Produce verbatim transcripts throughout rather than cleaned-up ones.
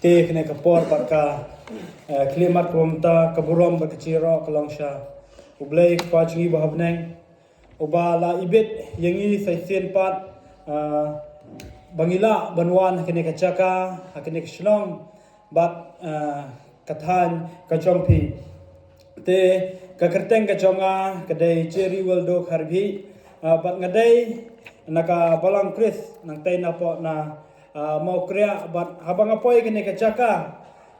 Te kane ka por bad ka, eh, khyllipmat ka bynta, ka burom bad ka jingïaroh ka long sha U Blei Kpa jong ngi ba ha bneng, uba la ibit ïa ngi sa shisien pat, eh, ba ngi lah ban wan ha kane ka jaka, ha kane ka shnong bad, eh, ka thaiñ ka jong phi. Te ka kyrteng ka jong nga ka dei Jerry Waldo Kharbhih, eh, bad nga dei na ka Balang Khrist nangtei na pdeng na, ah, Mawkriah, bad haba nga poi kane ka jaka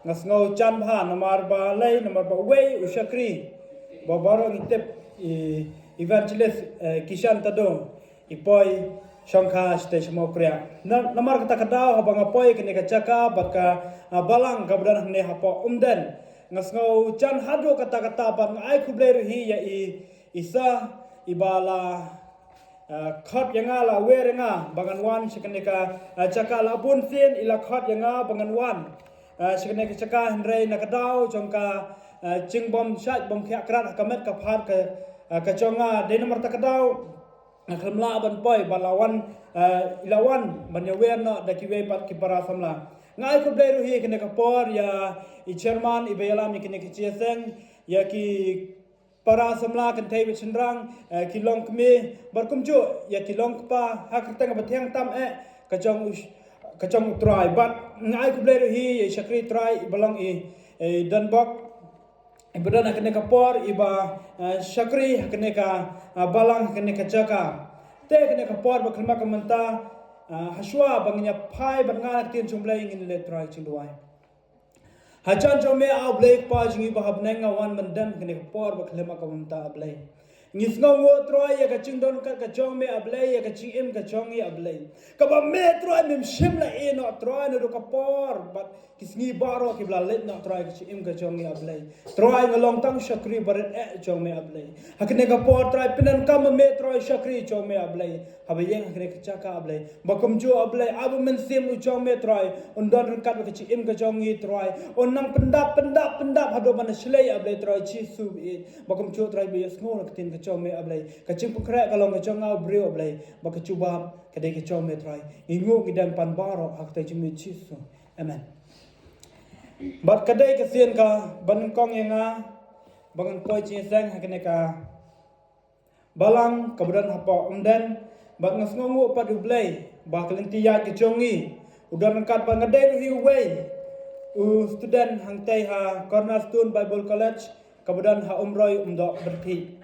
nga sngew jan bha, namar balei, namar ba uwei u shakri ba baroh ngi tip, i Evangelist, eh, Kishan Tado, i poi shongkha shatei sha Mawkriah. Na, namar kata ka daw haba nga poi kane ka jaka bad ka, ah, balang kaba don hangne hapoh Umden, nga sngew jan haduh katta katta, bad nga ai khublei ruh hi ïa i, i Sir, iba la, ah, khot ïa nga, la wer ïa nga ba ngan wan sha kane ka, ah, jaka. La bun sien i la khot ïa nga ba ngan wan, ah, sha kane ka jaka, hynrei na ka daw jong ka, ah, jingbym shait bym khiah krat ha ka met ka phad ka, ah, ka jong nga, dei namar kata ka daw nga khlem lah ban poi, bad la wan, ah, i la wan ban ïawer noh da kiwei pat ki para samla. Nga ai khublei ruh hi kane ka por ïa i Chairman iba ïalam ïa kane ka jingïaseng, ïa ki para samla kynthei bad shynrang, eh, ki longkmie bad kumjuh ïa ki longkpa ha ka kyrteng ba thiang tam eh ka jong u, ka jong U Trai. Bad nga ai khublei ruh hi ïa i shakri Trai iba long i, eh, Donbok, iba don ha kane ka por iba, eh, shakri ha kane ka, eh, balang, ha kane ka jaka. Te kane ka por ba khlem ka mynta, eh, hashwa ba ngin ïa phai bad nga na ka ktien jong U Blei, ngin leit trai jingduwai. Ha jan jong me, A Blei Kpa jong ngi ba ha bneng, nga wan ban dem kane ka por ba khlem ka mynta, A Blei. Ngi sngewnguh Trai ïa ka jingdon kat ka jong me, A Blei, ïa ka jingim ka jong ngi, A Blei, kaba me Trai mem shym la ïeh noh Trai, naduh ka por bad ki sngi baroh kiba la leit noh Trai, ka jingim ka jong ngi, A Blei. Trai nga long tang shakri barit eh jong me, A Blei. Ha kane ka por Trai pyndonkam ma me Trai shakri jong me, A Blei, haba ïeng ha kane ka jaka, A Blei. Ba kumjuh, A Blei, A Mynsiem u jong me Trai un don ryngkat bad ka jingim ka jong ngi Trai, un nang pyndap, pyndap, pyndap haduh ban da shlei, A Blei Trai Jisu baieit. Ba kumjuh Trai ba ïohsngew na ka ktien ka jong me, A Blei. Ka jingpynkhreh ka long ka jong nga u briew, A Blei, bad ka jubab ka dei ka jong me Trai. Ngi nguh ngi dem pan baroh ha ka kyrteng jong me Jisu. Amen. Bad ka dei ka sien kaba nyngkong ïa nga ba ngan poi jingïaseng ha kane ka balang kaba don hapoh Umden, bad nga sngewnguh pat U Blei ba ka lynti ïaid ka jong ngi u don ryngkat bad nga, dei ruh hi uwei u student hangtei ha Cornerstone Bible College kaba don ha Umroi Umdoh Pyrthei.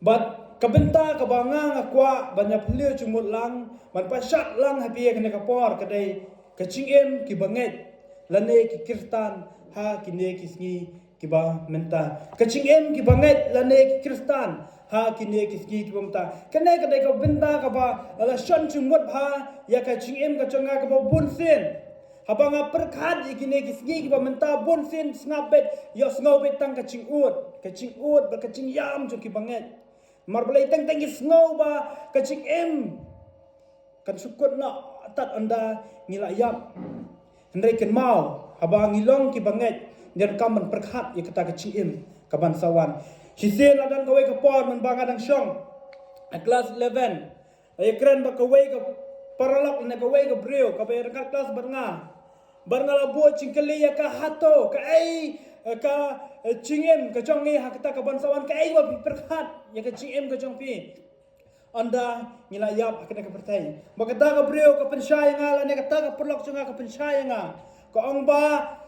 Bad ka bynta kaba nga, nga kwah ban ïa phylliew jingmut lang, ban pashat lang ha phi ha kane ka por, ka dei ka jingim kiba ngeit lane ki Khristan ha kine ki sngi kiba mynta. Ka jingim kiba ngeit lane ki Khristan ha kine ki sngi kiba mynta. Kane ka dei ka bynta kaba la shon jingmut bha ïa ka jingim ka jong nga kaba bun sien. Haba nga pyrkhat ïa kine ki sngi kiba mynta, bun sien sngap beit, ïohsngew beit tang ka jingud, ka jingud bad ka jingïam jong kiba ngeit. Namar balei? Teng teng ngi sngew ba ka jingim kan shu kut noh tad ynda ngi la ïap. Hynrei kynmaw, haba ngi long kiba ngeit, ngi donkam ban pyrkhat ïa kata ka jingim kaban sa wan. Shisien la don kawei ka por mynba nga dang shong ha klas eleven, la ïakren bad kawei ka paralok ne kawei ka briew kaba ïa ryngkat klas bad nga. Bad nga la buh jingkylli ïa ka, hato kaei, eh, ka, eh, jingim ka jong ngi ha kata kaban sa wan, kaei ba phi pyrkhat ïa ka jingim ka jong phi ynda ngi la ïap ha kane ka pyrthei? Bad kata ka briew ka pynshai ïa nga, lane kata ka paralok jong nga ka pynshai ïa nga, ka ong ba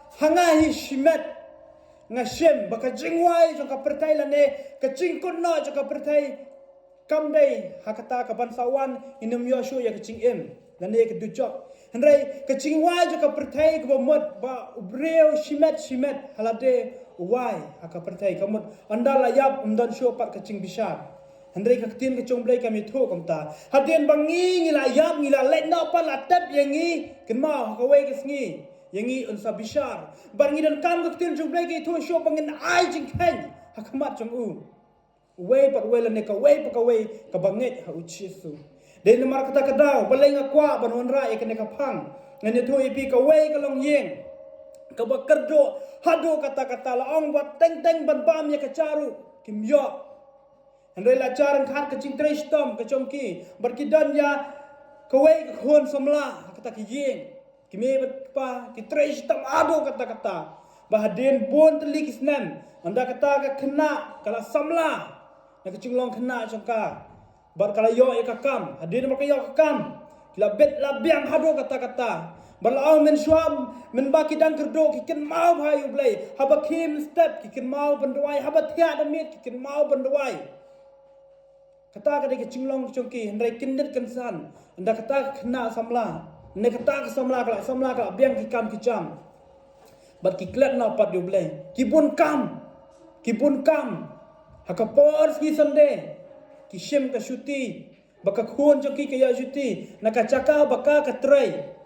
ha nga hi shimet nga shim ba ka jingwai jong ka pyrthei lane ka jingkut noh jong ka pyrthei kam dei ha kata kaban sa wan, ngin ym ïoh shuh ïa ka jingim lane ka dujok. Hynrei ka jingwai jong ka pyrthei kaba mut ba u briew shimet shimet ha lade u wai ha ka pyrthei, ka mut ynda la ïap ym don shuh pat ka jingbishar. Hynrei ka ktien ka jong U Blei kam ïathuh kumta. Hadien ba ngi, ngi la ïap, ngi la leit noh pat, la tep ïa ngi, kynmaw ha kawei ka sngi ïa ngi un sa bishar. Bad ngi donkam, ka ktien jong U Blei ka ïathuh shuh ba ngin ai jingkheiñ ha khmat jong u. Uwei pat uwei lane kawei pa kawei kaba ngeit ha u Jisu. Dei namar kata ka daw balei nga kwah ban wanrah ïa kane ka phang. Ngan ïathuh ïa phi kawei ka longïing kaba kyrduh haduh katta katta, la ong ba teng teng ban bam ïa ka ja ruh kim ïoh. Hynrei la jar ryngkat ka jingtrei shitom ka jong ki, bad ki don ïa kawei ka khun samla ha kata ka ïing. Ki mei bad kpa ki trei shitom haduh katta katta. Ba hadien bun tylli ki snem, ynda kata ka khynnah ka la samla na ka jinglong khynnah jong ka, bad ka la ïoh ïa ka kam. Hadien ba ka ïoh ka kam, ki la bit la biang haduh katta katta. Bad la ong mynshuwa, mynba ki dang kyrduh ki kynmaw bha ïa U Blei. Haba khie mynstep ki kynmaw ban duwai, haba thiah da miet ki kynmaw ban duwai. Kata ka dei ka jinglong jong ki, hynrei kyndit kynsan ynda kata ka khynnah samla, ne kata ka samla ka la samla, ka la biang ki kam ki jam. Bad ki klet noh pat ïa U Blei. Ki bun kam, ki bun kam. Ha ka por sngi Sunday ki shim ka shuti, ba ka khun jong ki ka ïoh shuti na ka jaka ba ka ka trei.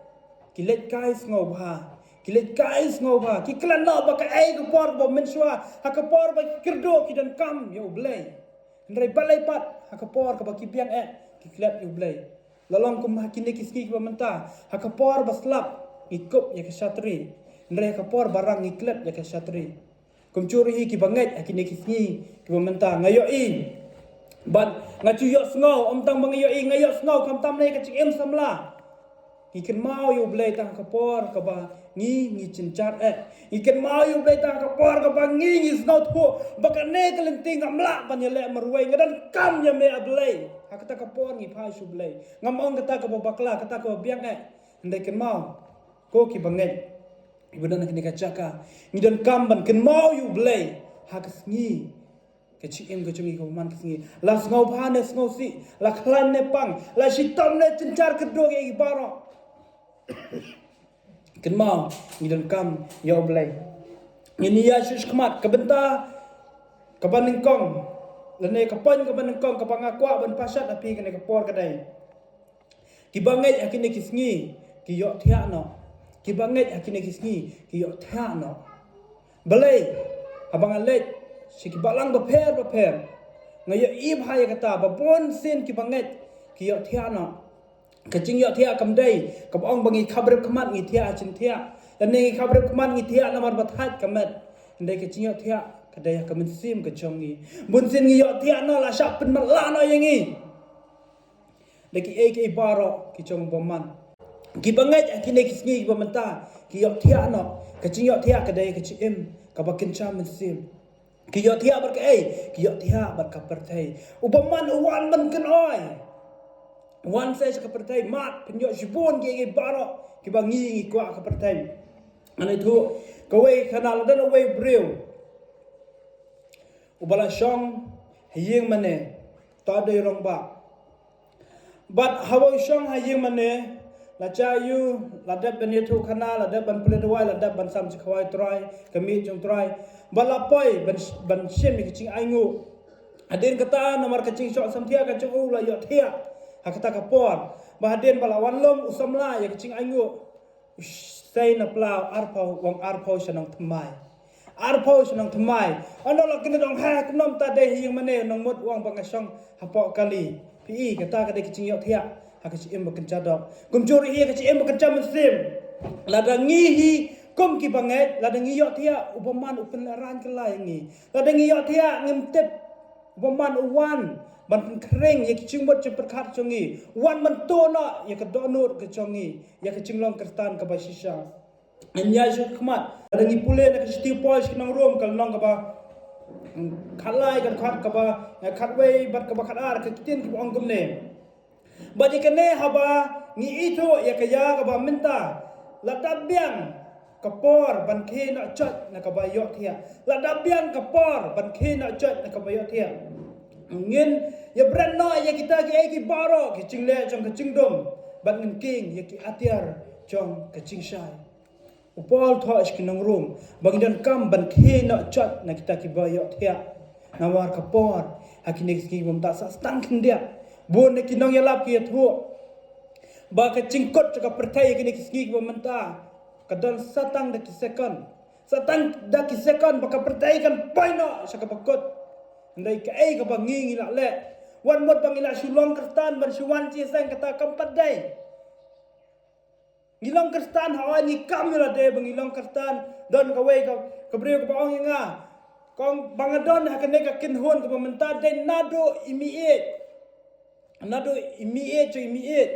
Ki leit kai sngewbha, ki leit kai sngewbha. Ki klet noh ba kaei ka por ba mynshuwa, ha ka por ba ki kyrduh ki donkam ïa U Blei. Hynrei balei pat ha ka por kaba ki biang eh ki klet ïa U Blei? La long kum ha kine ki sngi kiba mynta, ha ka por ba slap ngi kup ïa ka shatri, hynrei ha ka por ba rang ngi klet ïa ka shatri. Kumjuh ruh hi kiba ngeit ha kine ki sngi kiba mynta, nga ïohi bad nga ju ïohsngew. Ym tang ba nga ïohi, nga ïohsngew khamtam ne ka jingim samla. Ngi kynmaw ïa U Blei tang ha ka por kaba ngi ngi jynjar eh. Ngi kynmaw ïa U Blei tang ha ka por kaba ngi ngi sngewthuh ba kane ka lynti ngam lah ban ïaleh marwei, nga donkam ïa me A Blei. Ha kata ka por ngi phai sha U Blei. Ngam ong kata kaba bakla, kata kaba biang eh. Hynrei kynmaw, ko kiba ngeit, kiba don ha kane ka jaka, ngi donkam ban kynmaw ïa U Blei ha ka sngi. Ka jingim ka jong ngi ka bymman ka sngi. La sngewbha ne sngewsih, la khlaiñ ne pang, la shitom ne jynjar, kyrduh ïa ngi baroh. Kynmaw, ngi donkam ïa U Blei. Ngin ïa shu shakmat ka bynta kaba nyngkong, lane ka point kaba nyngkong kaba nga kwah ban pashat ha phi kane ka por ka dei: Kiba ngeit ha kine ki sngi ki ïohthiah noh. Kiba ngeit ha kine ki sngi ki ïohthiah noh. Balei? Haba nga leit sha ki balang bapher bapher, nga ïohi bha ïa kata ba bun sien kiba ngeit ki ïohthiah noh. Ka jingïohthiah kam dei kaba ong ba ngi khapbrip khmat ngi thiah ha jingthiah, lane ngi khapbrip khmat ngi thiah namar ba thait ka met. Hynrei ka jingïohthiah ka dei ha ka mynsiem ka jong ngi. Bun sien ngi ïohthiah noh la shah pynmatlah noh ïa ngi da kiei kiei baroh ki jong u bymman. Kiba ngeit ha kine ki sngi kiba mynta ki ïohthiah noh. Ka jingïohthiah ka dei ka jingim kaba kynja mynsiem. Ki ïohthiah bad kaei? Ki ïohthiah bad ka pyrthei. U bymman u wan ban kynoi. Wan sa sha ka pyrthei, mad, pynïoh shibun kiei kiei baroh kiba ngi ngi kwah ha ka pyrthei. Ngan ïathuh kawei khana. La don uwei u briew uba la shong ha ïing mane, ta dei rangbah. Bad haba u shong ha ïing mane, la jia ïa u, la dep ban ïathuh khana, la dep ban pule duwai, la dep ban sam jingkhawai Trai, ka miet jong Trai. Bad la poi ban, ban shim ïa ka jingainguh. Hadien kata, namar ka jingshoh samthiah ka jong u, la ïohthiah ha kata ka por. Bad hadien ba la wan lum u samla ïa ka jingainguh, u sei na pla, arphew, u ong arphew sha nongthymmai. Arphew sha nongthymmai. Ynda la kynduh, ong, ha, kumno mynta dei ha ïing mane? Nongmut u ong ba nga shong hapoh kali. Phi i, kata ka dei ka jingïohthiah ha ka jingim ba kynja doh. Kumjuh ruh hi ka jingim ba kynja mynsiem. Lada ngi hi kum kiba ngeit, lada ngi ïohthiah, u bymman u pynlehraiñ kylla ïa ngi. Lada ngi ïohthiah, ngim tip u bymman u wan ban pynkhring ïa ki jingmut jingpyrkhat jong ngi, wan ban tuh noh ïa ka dohnud ka jong ngi, ïa ka jinglong Khristan kaba shisha. Ngan ïa shu khmat, lada ngi pule na ka shithi u Paul sha ki nong Rom, ka lynnong kaba, mm, khatlai, ka dkhot kaba, eh, khatwei bad kaba khatar, ka ktien kiba ong kumne: Bad ïa kane haba ngi ithuh ïa ka ïa kaba mynta, lada biang ka por ban khie noh joit na kaba ïohthiah. Lada biang ka por ban khie noh joit na kaba ïohthiah, ngin ïa bret noh ïa kita kiei ki baroh ki jingleh jong ka jingdum, bad ngin kieng ïa ki atiar jong ka jingshai. U Paul thoh sha ki nong Rom ba ngi donkam ban khie noh joit na kita kiba ïohthiah. Namar ka por ha kine ki sngi kiba mynta sa tang khyndiat. Bun na ki nongïalap ki ïathuh ba ka jingkut jong ka pyrthei ha kine ki sngi kiba mynta ka don sa tang da ki sekon. Sa tang da ki sekon ba ka pyrthei kan poi noh sha kaba kut. Hynrei kaei kaba ngi ngi lah leh? Wat mut ba ngi lah shu long Khristan ban shu wan jingïaseng, kata kam pat dei. Ngi long Khristan, hooid ngi kam ïa lade ba ngi long Khristan. Don kawei ka, ka briew kaba ong ïa nga, ka ong ba nga don ha kane ka kynhun kaba mynta dei naduh i meiieit. Naduh i meiieit jong i meiieit.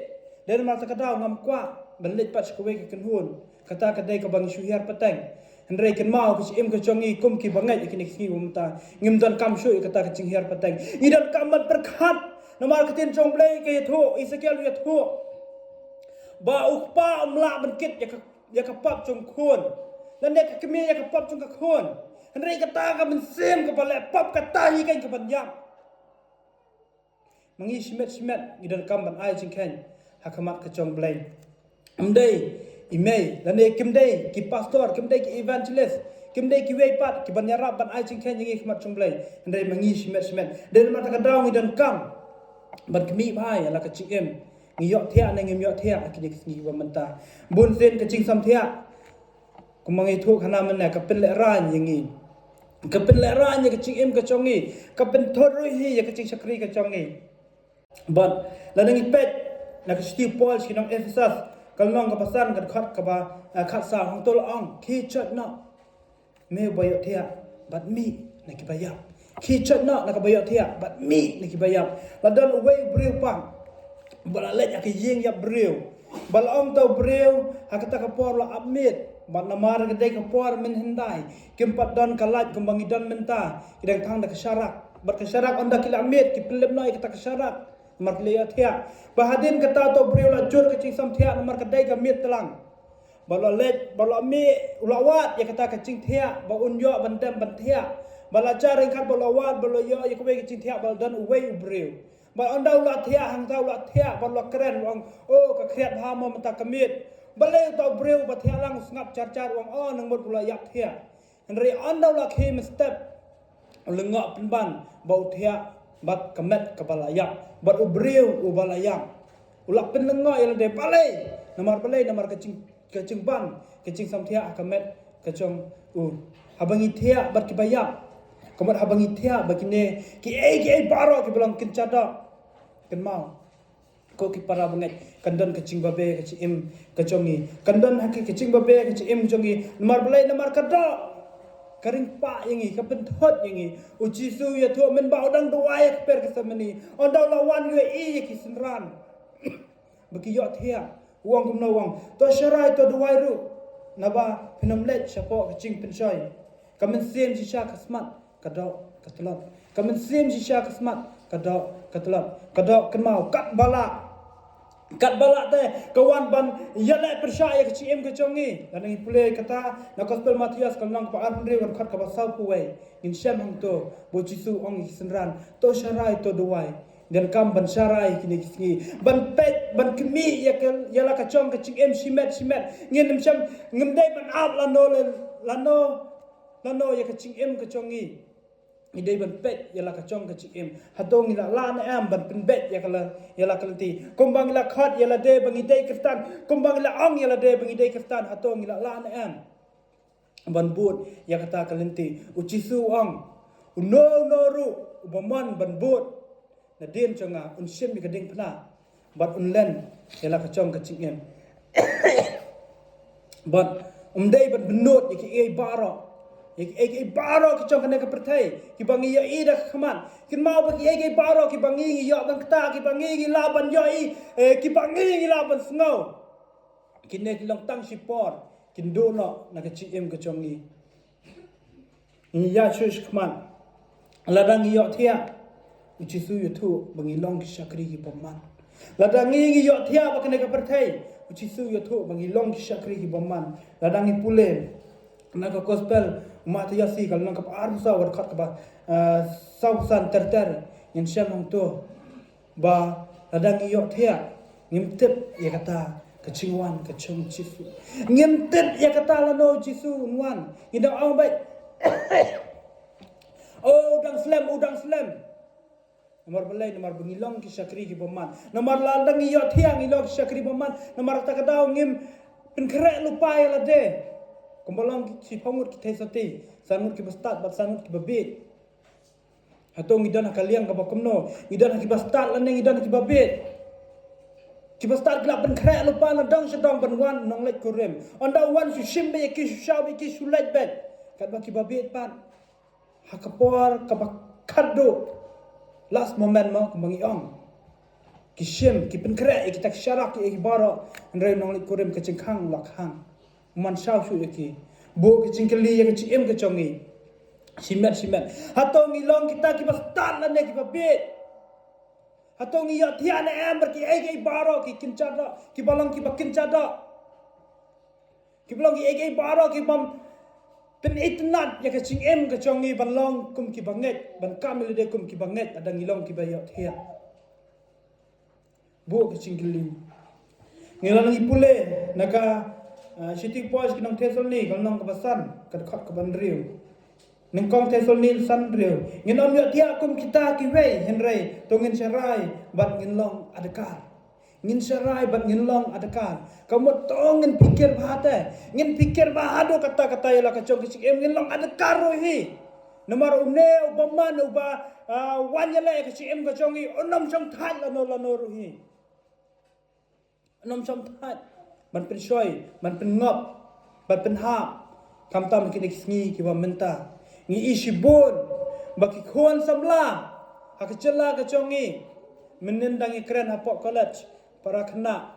Dei namar kata ka daw ngam kwah ban leit pat sha kawei ka kynhun. Kata ka dei kaba ngi shu hiar pateng. Hynrei kynmaw ka jingim ka jong ngi kum ki bangeit ïa kine ki sngi ba mynta. Ngim donkam shuh ïa kata ka jinghiar pateng. Ngi donkam ban pyrkhat. Namar ka ktien jong U Blei ka ïathuh, Esekiel u ïathuh ba u kpa um lah ban kit ïa ka, ïa ka pap jong u khun. Lane ka kmie ïa ka pap jong ka khun. Hynrei kata ka mynsiem kaba leh pap kata hi kan kaban ïap. Ma ngi shimet shimet ngi donkam ban ai jingkheiñ ha khmat ka jong U Blei. Ym dei i mei, lane kim dei ki pastor, kim dei ki evangelist, kim dei kiwei pat kiban ïarap ban ai jingkheiñ ïa ngi ha khmat jong U Blei. Hynrei ma ngi shimet shimet. Dei namar kata ka daw ngi donkam ban khmih bha ïa la ka jingim. Ngi ïohthiah ne ngim ïohthiah ha kine ki sngi ba mynta. Bun sien ka jingsngewthiah. Kumba ngi ïathuh hana mynne ka pynlehraiñ ïa ngi. Ka pynlehraiñ ïa ka jingim ka jong ngi. Ka pynthut ruh hi ïa ka jingshakri ka jong ngi. Bad lada ngi peit na ka shithi u Paul sha ki nong Ephesus ka lynnong kaba san ka dkhot kaba, eh, khatsaw, hangto la ong, khie joit noh me uba ïohthiah bad mih na kiba ïap. Khie joit noh na kaba ïohthiah bad mih na kiba ïap. La don uwei u briew pat ba la leit ha ka ïing ïap briew. Ba la ong, to u briew, ha kata ka por la ap miet, bad namar ka dei ka por mynhyndai, kim pat don ka light kumba ngi don mynta, ki dang tang da ka sharak. Bad ka sharak ynda ki la miet ki pynlip noh ïa kata ka sharak namar ki la ïohthiah. Bad hadien kata to u briew la jur ka jingsngewthiah namar ka dei ka miet tlang. Bad la leit, bad la mih, u la wad ïa kata ka jingthiah ba un ïoh ban dem ban thiah. Bad la jar ryngkat bad la wad, bad la ïoh ïa kawei ka jingthiah, bad la don uwei u briew. Bad ynda u la thiah, hangta u la thiah, bad u la kren, u ong, o, ka khriat bha mo mynta ka miet. Balei uta u briew ba thiah lang u sngap jar jar, u ong, o, nang mut u la ïap thiah. Hynrei ynda u la khie mynstep, u lyngngoh pynban ba u thiah bad ka met kaba la ïap, bad u briew uba la ïap. U la pynlyngngoh ïa lade, balei? Namar balei? Namar ka jing, ka jingban ka jingsngewthiah ha ka met ka jong u. Haba ngi thiah bad kiba ïap, ka mut haba ngi thiah bad kine kiei kiei baroh kiba long kynja doh, kynmaw, ko ki para bangeit, kan don ka jingbabe ka jingim ka jong ngi. Kan don ha ki ka jingbabe ka jingim jong ngi. Namar balei? Namar ka doh ka ring pah ïa ngi, ka pynthut ïa ngi. U Jisu u ïathuh, mynba u dang duwai ha kper Gethsemane, ynda u la wan u ïohi ïa ki synran ba ki ïohthiah, u ong kumno? U ong, to sharai, to duwai ruh, naba phin ym leit shapoh ka jingpynshoi. Ka mynsiem shisha ka smat, ka doh ka tlot. Ka mynsiem shisha ka smat, ka doh ka tlot. Ka doh, kynmaw, katba lah, katba lah te ka wan ban ïaleh pyrshah ïa ka jingim ka jong ngi. Lada ngi pule kata na Gospel Mathaios ka lynnong kaba arphew, ka dkhot kaba sawphew wei, ngin shem hangto ba u Jisu u ong ïa ki synran, to sharai, to duwai. Ngi donkam ban sharai kine ki sngi, ban peit, ban khmih ïa ka, ïa la ka jong ka jingim shimet shimet. Ngin ym shem, ngim dei ban ap lano le, lano lano ïa ka jingim ka jong ngi. Ngi dei ban peit ïa la ka jong ka jingim. Hato ngi la lah ne em ban pynbeit ïa ka la, ïa la ka lynti? Kumba ngi la khot ïa lade ba ngi dei Khristan, kumba ngi la ong ïa lade ba ngi dei Khristan, hato ngi la lah ne em ban bud ïa kata ka lynti? U Jisu u ong, uno uno ruh uba mon ban bud nadien jong nga un shim ïa ka diengphna bad un len ïa la ka jong ka jingim. Bad ym dei ban bynnud ïa kiei baroh, ïa kiei baroh ki jong kane ka pyrthei kiba ngi ïohi da ka khmat. Kynmaw ba kiei baroh kiba ngi, ngi ïoh ban kta, kiba ngi, ngi lah ban ïohi, eh, kiba ngi, ngi lah ban sngew, kine ki long tang shipor, kin duh noh na ka jingim ka jong ngi. Ngi ïa shu shikmat. Lada ngi ïohthiah, u Jisu u ïathuh ba ngi long ki shakri ki bymman. Lada ngi, ngi ïohthiah ba kane ka pyrthei, u Jisu u ïathuh ba ngi long ki shakri ki bymman. Lada ngi pule na ka Gospel u Mathaios, ka lynnong kaba arphew saw, ka dkhot kaba, eh, sawphew san ter ter, ngin shem hangto ba lada ngi ïohthiah, ngim tip ïa kata ka jingwan ka jong u Jisu. Ngim tip ïa kata lano u Jisu un wan. Ngi dang ong beit, o, u dang slem, u dang slem. Namar balei? Namar ba ngi long ki shakri ki bymman. Namar lada ngi ïohthiah ngi long ki shakri bymman, namar kata ka daw ngim pynkhreh lypa ïa lade. Kumba long ki shiphew ngut ki theisotti, san ngut kiba stad bad san ngut kiba bieit. Hato ngi don ha ka liang kaba kumno? Ngi don ha kiba stad lane ngi don ha kiba bieit? Kiba stad ki la pynkhreh lypa na dong sha dong ban wan nongleit kurim. Ynda wan shu shim beit ïa ki, shu shaw beit ïa ki, shu leit beit. Katba kiba bieit pat, ha ka por kaba khatduh, last moment mo, kumba ngi ong, ki shim, ki pynkhreh ïa kita ki sharak, ïa ki baroh. Hynrei u nongleit kurim ka jingkhang u la khang. U man shaw shuh ïa ki. Buh ka jingkylli ïa ka jingim ka jong ngi. Shimet shimet. Hato ngi long kita kiba stad lane kiba bieit? Hato ngi ïohthiah ne em bad kiei kiei baroh ki kynja doh, kiba long kiba kynja doh, kiba long kiei kiei baroh ki bym pynitynnad ïa ka jingim ka jong ngi ban long kum kiba ngeit, ban kam ïa lade kum kiba ngeit, lada ngi long kiba ïohthiah? Buh ka jingkylli. Ngi la nang ïa pule na ka, ah, shithi paw sha ki nong Thessaloni, ka lynnong kaba san, ka dkhot kaba hynriew. Nyngkong Thessaloni san hynriew. Ngin ym ïohthiah kum kita kiwei, hynrei to ngin sharai bad ngin long adkar. Ngin sharai bad ngin long adkar. Ka mut to ngin pyrkhat bha te. Ngin pyrkhat bha haduh katta katta ïa la ka jong ka jingim, ngin long adkar ruh hi. Namar une u bymman uba, ah, wan ïaleh ka jingim ka jong ngi, un ym shong thait lano lano ruh hi. Un ym shong thait ban pynshoi, ban pynngop, ban pynhap. Khamtam ha kine ki sngi kiba mynta, ngi i shibun ba ki khun samla ha ka jylla ka jong ngi, mynnin dang ïakren hapoh college, para khynnah,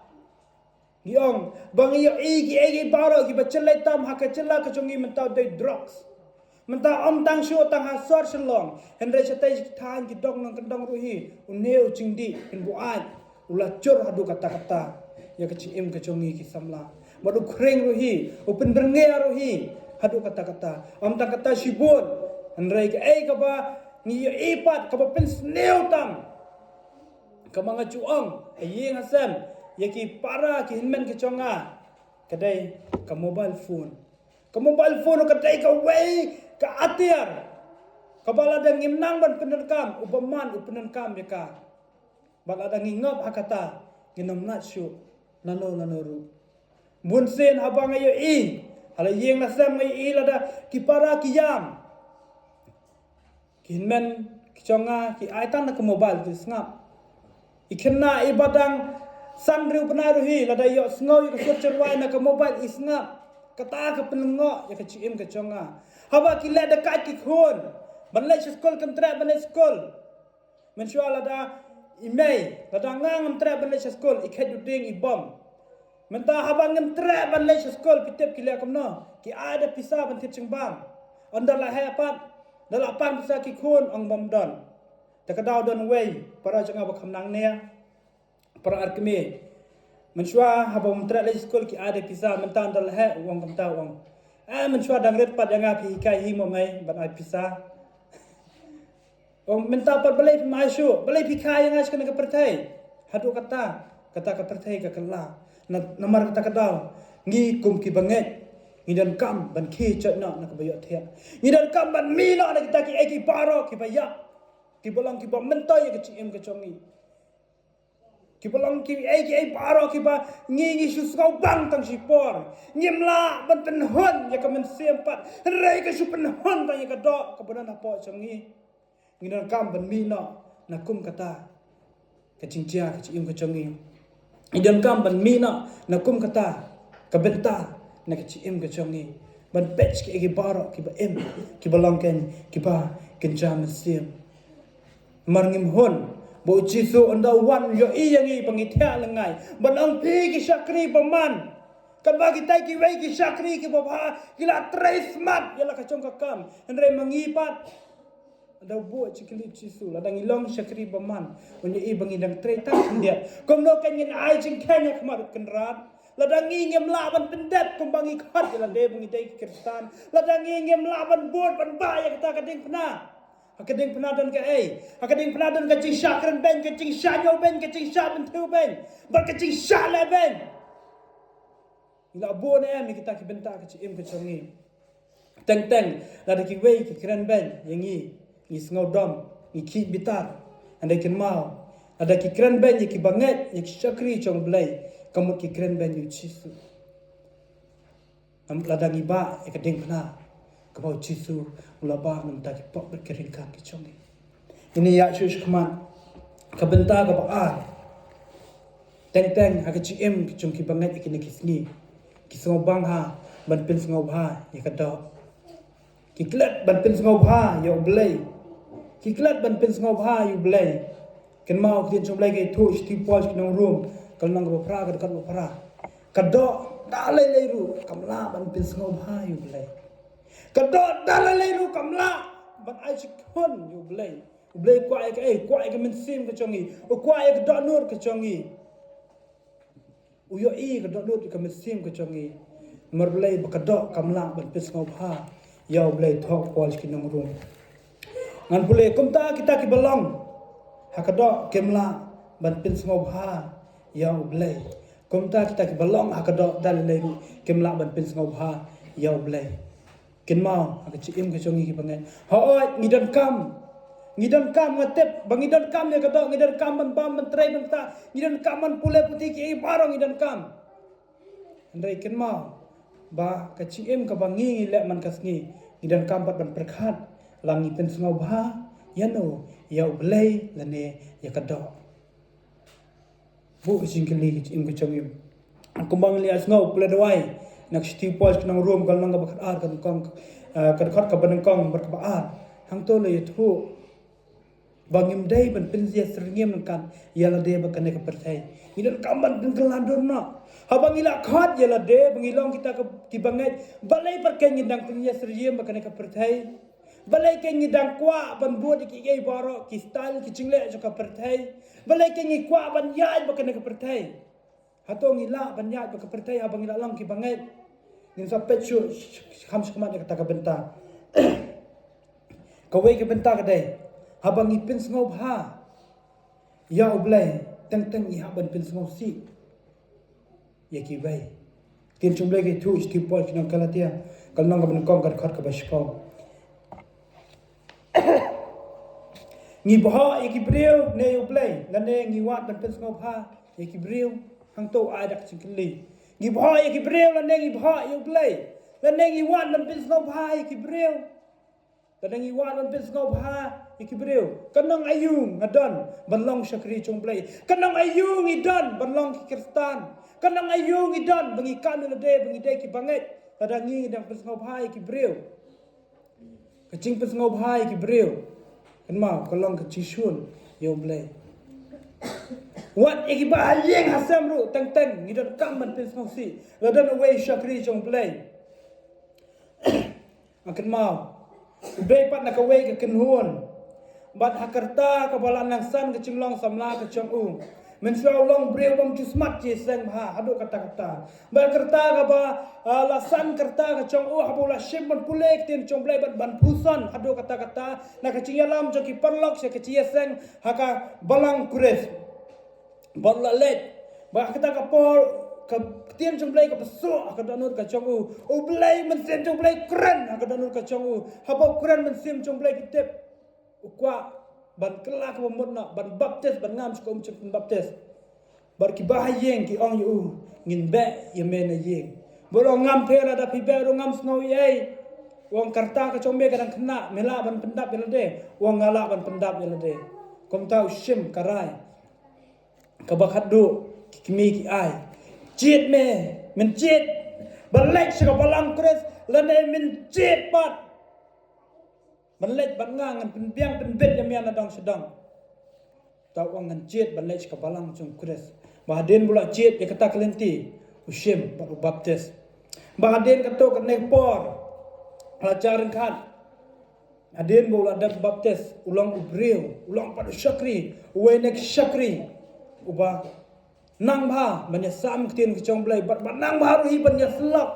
ngi ong ba ngi ïohi kiei kiei baroh kiba jyllei tam ha ka jylla ka jong ngi mynta u dei drugs. Mynta ym tang shuh tang ha sor Shillong, hynrei shatei ki thaiñ ki dong nongkyndong ruh hi, une u jingdih hynrei buaid u la jur haduh katta katta ïa ka jingim ka jong ngi ki samla. Bad u khring ruh hi, u pynbyrngia ruh hi haduh katta katta. Ym tang kata shibun, hynrei kaei kaba ngi ïohi pat kaba pynsniew tam, kaba nga ju ong ha ïing ha sem ïa ki para ki hynmen ki jong nga, ka dei ka mobile phone. Ka mobile phone ka dei kawei ka atiar kaba lada ngim nang ban pyndonkam, u bymman u pyndonkam ïa ka. Bad lada ngi ngop ha kata, ngin ym nang shuh lano lano ruh. Bunsien haba nga ïohi ha la ïing la sem, nga ïohi lada ki para ki ïam, ki hynmen ki jong nga ki ai tang na ka mobile, ki sngap. I khynnah iba dang san hynriew bnai ruh hi, lada ïohsngew ïa ka sur jyrwai na ka mobile i sngap. Kata ka pynlyngngoh ïa ka jingim ka jong nga. Haba ki leh da ka ki khun ban leit sha skul, kim treh ban leit skul. Mynshuwa lada i mei, lada nga ngam treh ban leit sha skul, i khet u dieng, i bom. Mynta haba ngam treh ban leit sha skul, phi tip ki leh kumno? Ki ai da pisa ban thied jingbam. Ynda la heh pat, da la pan pisa ki khun, ong bym don. Te ka daw don wei para jong nga ba kham nang ne, para arkmie. Mynshuwa haba ym treh leit skul ki ai da pisa, mynta ynda la heh u ong kumta, u ong, eh, mynshuwa dang rit pat ïa nga, phi hikai hi mo mei ban ai pisa. Ong mynta pat balei phim ai shuh, balei phi kha ïa nga sha kane ka pyrthei? Haduh kata, kata ka pyrthei ka kylla. Na, namar kata ka daw, ngi kum ki bangeit, ngi donkam ban khie jot noh na kaba ïohthiah. Ngi donkam ban mih noh na kita kiei kiei baroh kiba ïap, kiba long kiba myntoi ïa ka jingim ka jong ngi. Kiba long kiei kiei baroh kiba ngi, ngi shu sngewbang tang shipor. Ngim lah ban pynhun ïa ka mynsiem pat, hynrei ka shu pynhun tang ïa ka doh kaba don hapoh jong ngi. Ngi donkam ban mih noh na kum kata ka jingjia ka jingim ka jong ngi. Ngi donkam ban mih noh na kum kata ka bynta na ka jingim ka jong ngi, ban peit kiei kiei baroh kiba im, kiba long kein kiba kynja mynsiem. Namar ngim hun ba u Jisu ynda u wan u ïohi ïa ngi ba ngi thiah lyngngai, ban ong, phi ki shakri bymman. Katba kitai kiwei ki shakri kiba bha ki la trei smat ïa la ka jong ka kam, hynrei ma ngi pat, lada u buh jingkylli u Jisu, lada ngi long shakri bymman, un ïohi ba ngi dang trei tang khyndiat. Kumno kan ngin ai jingkheiñ ha khmat u Kynrad? Lada ngi ngim lah ban pyndep kumba ngi khot ïa lade ba ngi dei ki Khristan, lada ngi ngim lah ban bud ban bah ïa kata ka diengphna, ha ka diengphna don kaei? Ha ka diengphna don ka jingshah kren beiñ, ka jingshah ñiew beiñ, ka jingshah bynthiew beiñ, bad ka jingshah leh beiñ. Ngi la bun em ïa kita ki bynta ka jingim ka jong ngi. Teng teng lada kiwei ki kren beiñ ïa ngi, ngi sngew dom, ngi khih bitar. Hynrei kynmaw, lada ki kren beiñ ïa ki bangeit, ïa ki shakri jong U Blei, ka mut ki kren beiñ ïa u Jisu. Namar lada ngi bah ïa ka diengphna kaba u Jisu u la bah na ka bynta ki pop bad ki ryngkat ki jong ngi. Ngin ïa shu shu khmat. Ka bynta kaba ar, teng teng ha ka jingim ka jong ki bangeit ïa kine ki sngi, ki sngewbang ha ban pynsngewbha ïa ka doh. Ki klet ban pynsngewbha ïa U Blei. Ki klet ban pynsngewbha ïa U Blei. Kynmaw ka ktien jong U Blei ka ïathuh sha u Paul sha ki nong Rom, ka lynnong kaba phra, ka dkhot ba phra. Ka doh da lei lei ruh kam lah ban pynsngewbha ïa U Blei. Ka doh da lei lei ruh kam lah ban ai jingkhun ïa U Blei. U Blei u kwah ïa kaei? U kwah ïa ka mynsiem ka jong ngi. U kwah ïa ka dohnud ka jong ngi. U ïohi ka dohnud ka mynsiem ka jong ngi. Namar balei? Ba ka doh kam lah ban pynsngewbha ïa U Blei, thoh u Paul sha ki nong Rom. Ngan pule, kumta kita kiba long ha ka doh kim lah ban pynsngewbha ïa U Blei. Kumta kita kiba long ha ka doh da lei lei ruh kim lah ban pynsngewbha ïa U Blei. Kynmaw, ha ka jingim ka jong ngi kiba ngeit, hooid ngi donkam. Ngi donkam, nga tip ba ngi donkam ïa ka doh, ngi donkam ban bam, ban trei, ban ktah, ngi donkam ban pule puthi, kiei baroh ngi donkam. Hynrei kynmaw ba ka jingim kaba ngi, ngi leh man ka sngi, ngi donkam pat ban pyrkhat, la ngi pynsngewbha ïano? Ïa U Blei lane ïa ka doh? Buh ka jingkylli ka jingim ka jong ngi. Kumba ngi la ïohsngew, pule duwai na ka shithi u Paul sha ki nong Rom, ka lynnong kaba khatar, ka nyngkong, eh, ka dkhot kaba nyngkong bad kaba ar. Hangto la ïathuh ba ngim dei ban pynïasyriem ryngkat ïa lade bad kane ka pyrthei. Ngi donkam ban pynkylla dur noh. Haba ngi la khot ïa lade ba ngi long kita ka, kiba ngeit, balei pat ngin dang pynïasyriem bad kane ka pyrthei? Balei ngi dang kwah ban bud ïa kiei baroh, ki style, ki jingleh jong ka pyrthei? Balei ngi kwah ban ïaid bad kane ka pyrthei? Hato ngi lah ban ïaid bad ka pyrthei haba ngi la long kiba ngeit? Ngin sa peit shuh, sh-, sh-, kham sha khmat ïa kata ka bynta. Kawei ka bynta ka dei, haba ngi pynsngewbha ïa U Blei, teng teng ngi hap ban pynsngewsih ïa kiwei. Ktien jong U Blei ka ïathuh sha u Paul sha ki nong Galatia, ka lynnong kaba nyngkong, ka dkhot kaba shiphew. Ngi bhoh ïa ki briew ne ïa U Blei, lane ngi wad ban pynsngewbha ïa ki briew? Hangto ai da ka jingkylli. Ngi bhoh ïa ki briew lane ngi bhoh ïa U Blei, lane ngi wad ban pynsngewbha ïa ki briew? Lane ngi wad ban pynsngewbha ïa ki briew? Ka nong aïu nga don ban long shakri jong U Blei? Ka nong aïu ngi don ban long ki Khristan? Ka nong aïu ngi don ba ngi kam ïa lade ba ngi dei kiba ngeit, lada ngi dang pynsngewbha ïa ki briew? Ka jingpynsngewbha ïa ki briew, kynmaw, ka long ka jingshun ïa U Blei. Wat ïa kiba ha ïing ha sem ruh, teng teng ngi donkam ban pynsngewsih. La don uwei u shakri jong U Blei. Kynmaw, U Blei pat na kawei ka kynhun, bad ha ka rta kaba la nang san ka jinglong samla ka jong u, mynshuwa u long briew bym ju smat jingïaseng bha haduh katta katta. Bad ka rta kaba, ah, la san ka rta ka jong u, haba u la shim ban pule ka ktien jong U Blei bad ban pynsan haduh katta katta, na ka jingïalam jong ki paralok sha ka jingïaseng ha ka balang Khrist. Bad u la leit. Bad ha kata ka por, ka ktien jong U Blei kaba suk ha ka dohnud ka jong u. U Blei, mynsiem jong U Blei kren ha ka dohnud ka jong u. Haba u kren mynsiem jong U Blei, phi tip, u kwah ban kylla kaba mut noh, ban baptis, ban ngam sha ka um jingpynbaptis. Bad kiba ha ïing ki ong ïa u, ngin beh ïa me na ïing. Bad u ong, ngam pher, lada phi beh ruh ngam sngew ei ei. U ong, ka rta ka jong me ka dang khynnah, me lah ban pyndap ïa lade? U ong, nga lah ban pyndap ïa lade. Kumta u shim ka rai kaba khatduh, ki kmie ki ai, jied me, men jied ban leit sha ka balang Khrist, lane men jied pat ban leit bad nga, ngan pynbiang pynbit ïa me na dong sha dong. Te u ong, ngan jied ban leit sha ka balang jong Khrist. Bad hadien ba u la jied ïa kata ka lynti, u shim bad u baptis. Bad hadien katto katne ka por, la jar ryngkat, hadien ba u la dep baptis, u long u briew, u long pat u shakri, uwei na ki shakri uba nang bha ban ïasam ktien ka jong U Blei, bad ba nang bha ruh hi ban ïasyllok,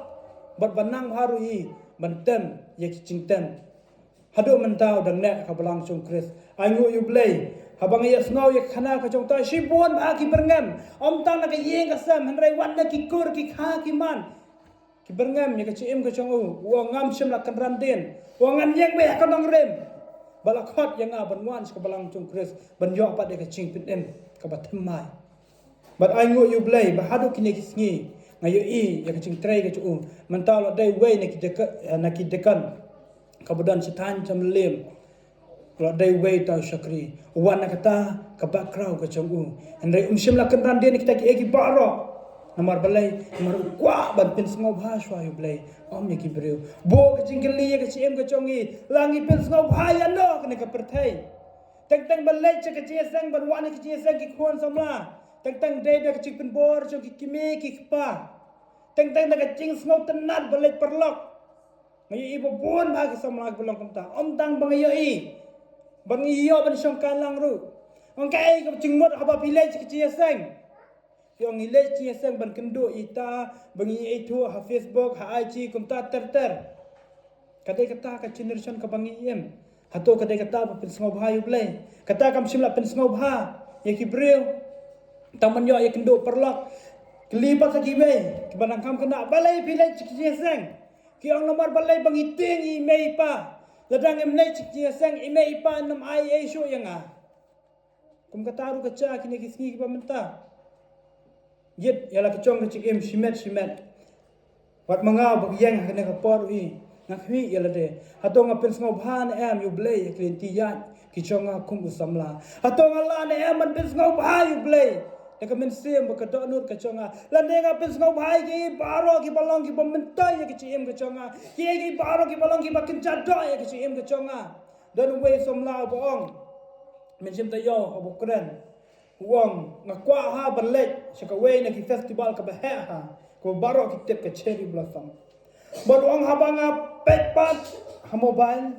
bad ba nang bha ruh hi ban tem ïa ki jingtem. Haduh mynta u dang neh ha ka balang jong Khrist. Ainguh ïa U Blei, haba nga ïohsngew ïa ka khana ka jong uta, shibun bha ki byrngem, ym tang na ka ïing ka sem, hynrei wat na ki kur ki kha ki man, ki byrngem ïa ka jingim ka jong u. U ong, ngam shym la kynran dien. U ong, ngan ïeng beit ha ka nongrim ba la khot ïa nga ban wan sha ka balang jong Khrist, ban ïoh pat ïa ka jingpynim kaba thymmai. Bad ainguh ïa U Blei ba haduh kine ki sngi nga ïohi ïa ka jingtrei ka jong u. Mynta u la dei uwei na ki deka-, na ki deacon kaba don sha thaiñ Chamlelim. U la dei uwei uta u shakri. U wan na kata ka background ka jong u. Hynrei um shym la kynran dien ïa kita kiei kiei baroh. Namar balei? Namar u kwah ban pynsngewbha shuwa ïa U Blei, ym ïa ki briew. Buh ka jingkylli ïa ka jingim ka jong ngi, la ngi pynsngewbha ïano kane ka pyrthei? Teng teng ba leit sha ka jingïaseng, ban wan ha ka jingïaseng ki khun samla. Teng teng dei da ka jingpynbor jong ki kmie ki kpa. Teng teng da ka jingsngewtynnat ba leit paralok. Nga ïohi ba bun bha ki samla kiba long kumta. Ym tang ba nga ïohi, ba nga ïoh ban shongkai lang ruh. Ong kaei kaba jingmut haba phi leit sha ka jingïaseng. Phi ong ngi leit jingïaseng ban kynduh ïa ita ba ngi ïathuh ha Facebook, ha I G, kumta ter ter. Ka dei kata ka generation kaba ngi im. Hato ka dei kata ba pynsngewbha ïa U Blei? Kata kam shym la pynsngewbha ïa ki briew. Tang ban ïoh ïakynduh paralok. Kylli pat sa kiwei kiba nang kham khynnah, balei phi leit sha ka jingïaseng? Ki ong namar balei ba ngi tieng ïa i mei i pa. Lada ngim leit sha ka jingïaseng, i mei i pa ym ai ei shuh ïa nga. Kum kata ruh ka jia kine ki sngi kiba mynta. Ïit ïa la ka jong ka jingim shimet shimet. Wat ma nga ba ïeng ha kane ka por hi, nga khmih ïa lade. Hato nga pynsngewbha ne em ïa U Blei ïa ki lynti ïaid ki jong nga kum u samla? Hato nga lah ne em ban pynsngewbha ïa U Blei da ka mynsiem bad ka dohnud ka jong nga? Lane nga pynsngewbha ïa ki baroh kiba long kiba myntoi ïa ka jingim ka jong nga, ki, ki baroh kiba long kiba kynja doh ïa ka jingim ka jong nga? Don uwei u samla uba ong, mynsiem taïew uba kren. U ong, nga kwah ha ban leit sha kawei na ki festival kaba heh ha, kaba baroh ki tip, ka Cherry Blossom. Bad u ong haba nga peit pat ha mobile,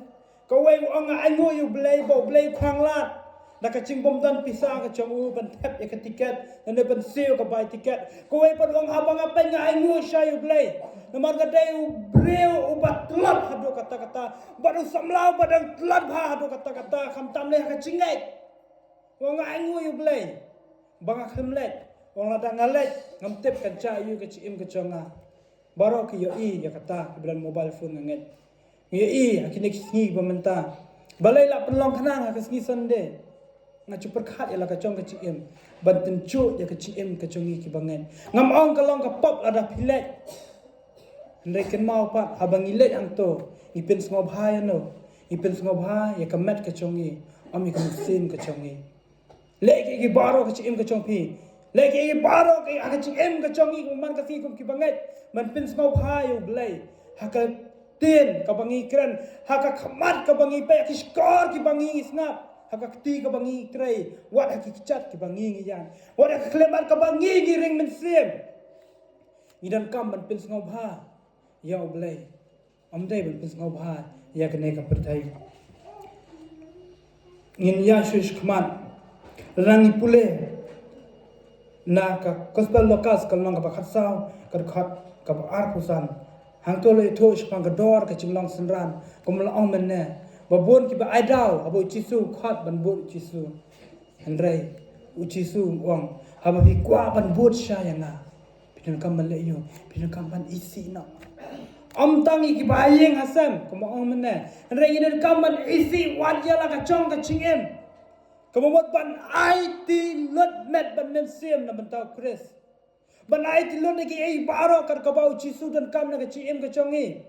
kawei u ong nga ainguh ïa U Blei ba U Blei u khanglad da ka jingbymdon pisa ka jong u ban thep ïa ka tiket, lane ban siew ka bai tiket. Kawei pat u ong haba nga peit nga ainguh shai ïa U Blei. Namar ka dei u briew uba tlot haduh katta katta. Bad u samla uba dang tlot bha haduh katta katta, khamtam lei ha ka jingngeit. U ong nga ainguh ïa U Blei ba nga khlem leit. U ong lada nga leit, ngam tip kan jia aiu ka jingim ka jong nga. Baroh ki ïohi ïa kata, kiba don mobile phone nga ngeit. Ngi ïohi ha kine ki sngi ba mynta. Balei la pynlong khnang ha ka sngi Sunday? Nga ju pyrkhat ïa la ka jong ka jingim ban tynjuh ïa ka jingim ka jong ngi kiba ngeit. Ngam ong ka long ka pop lada phi leit. Hynrei kynmaw pat, haba ngi leit hangto, ngi pynsngewbha ïano? Ngi pynsngewbha ïa ka met ka jong ngi, ym ïa ka mynsiem ka jong ngi? Leh kiei kiei baroh ha ka jingim ka jong phi. Leh kiei kiei baroh ha ka jingim ka jong ngi, kum man ka sngi, kum kiba ngeit, ban pynsngewbha ïa U Blei ha ka ktien kaba ngi kren, ha ka khmat kaba ngi peit, ha ki shkor kiba ngi sngap, ha ka kti kaba ngi trei, wat ha ki kjat kiba ngi ïaid, wat ha ka khyllipmat kaba ngi ring mynsiem. Ngi donkam ban pynsngewbha ïa U Blei. Ym dei ban pynsngewbha ïa kane ka pyrthei. Ngin ïa shu khmat. Lada ngi pule na ka Gospel Lukas, ka lynnong kaba khatsaw, ka dkhot kaba arphew san. Hangto la ïathuh shaphang ka dor ka jinglong synran, kum la ong mynne, ba bun kiba ai daw haba U Jisu u khot ban bud U Jisu. Hynrei U Jisu u ong, haba phi kwah ban bud shai ïa nga, phi donkam ban leh ïa u, phi donkam ban isih noh. Ym tang ïa kiba ha ïing ha sem, kumba ong mynne. Hynrei ngi donkam ban isih wat ïa la ka jong ka jingim. Kaba mut ban aiti lut met bad mynsiem na bynta U Khrist. Ban aiti lut ïa kiei baroh kat kaba U Jisu u donkam na ka jingim ka jong ngi.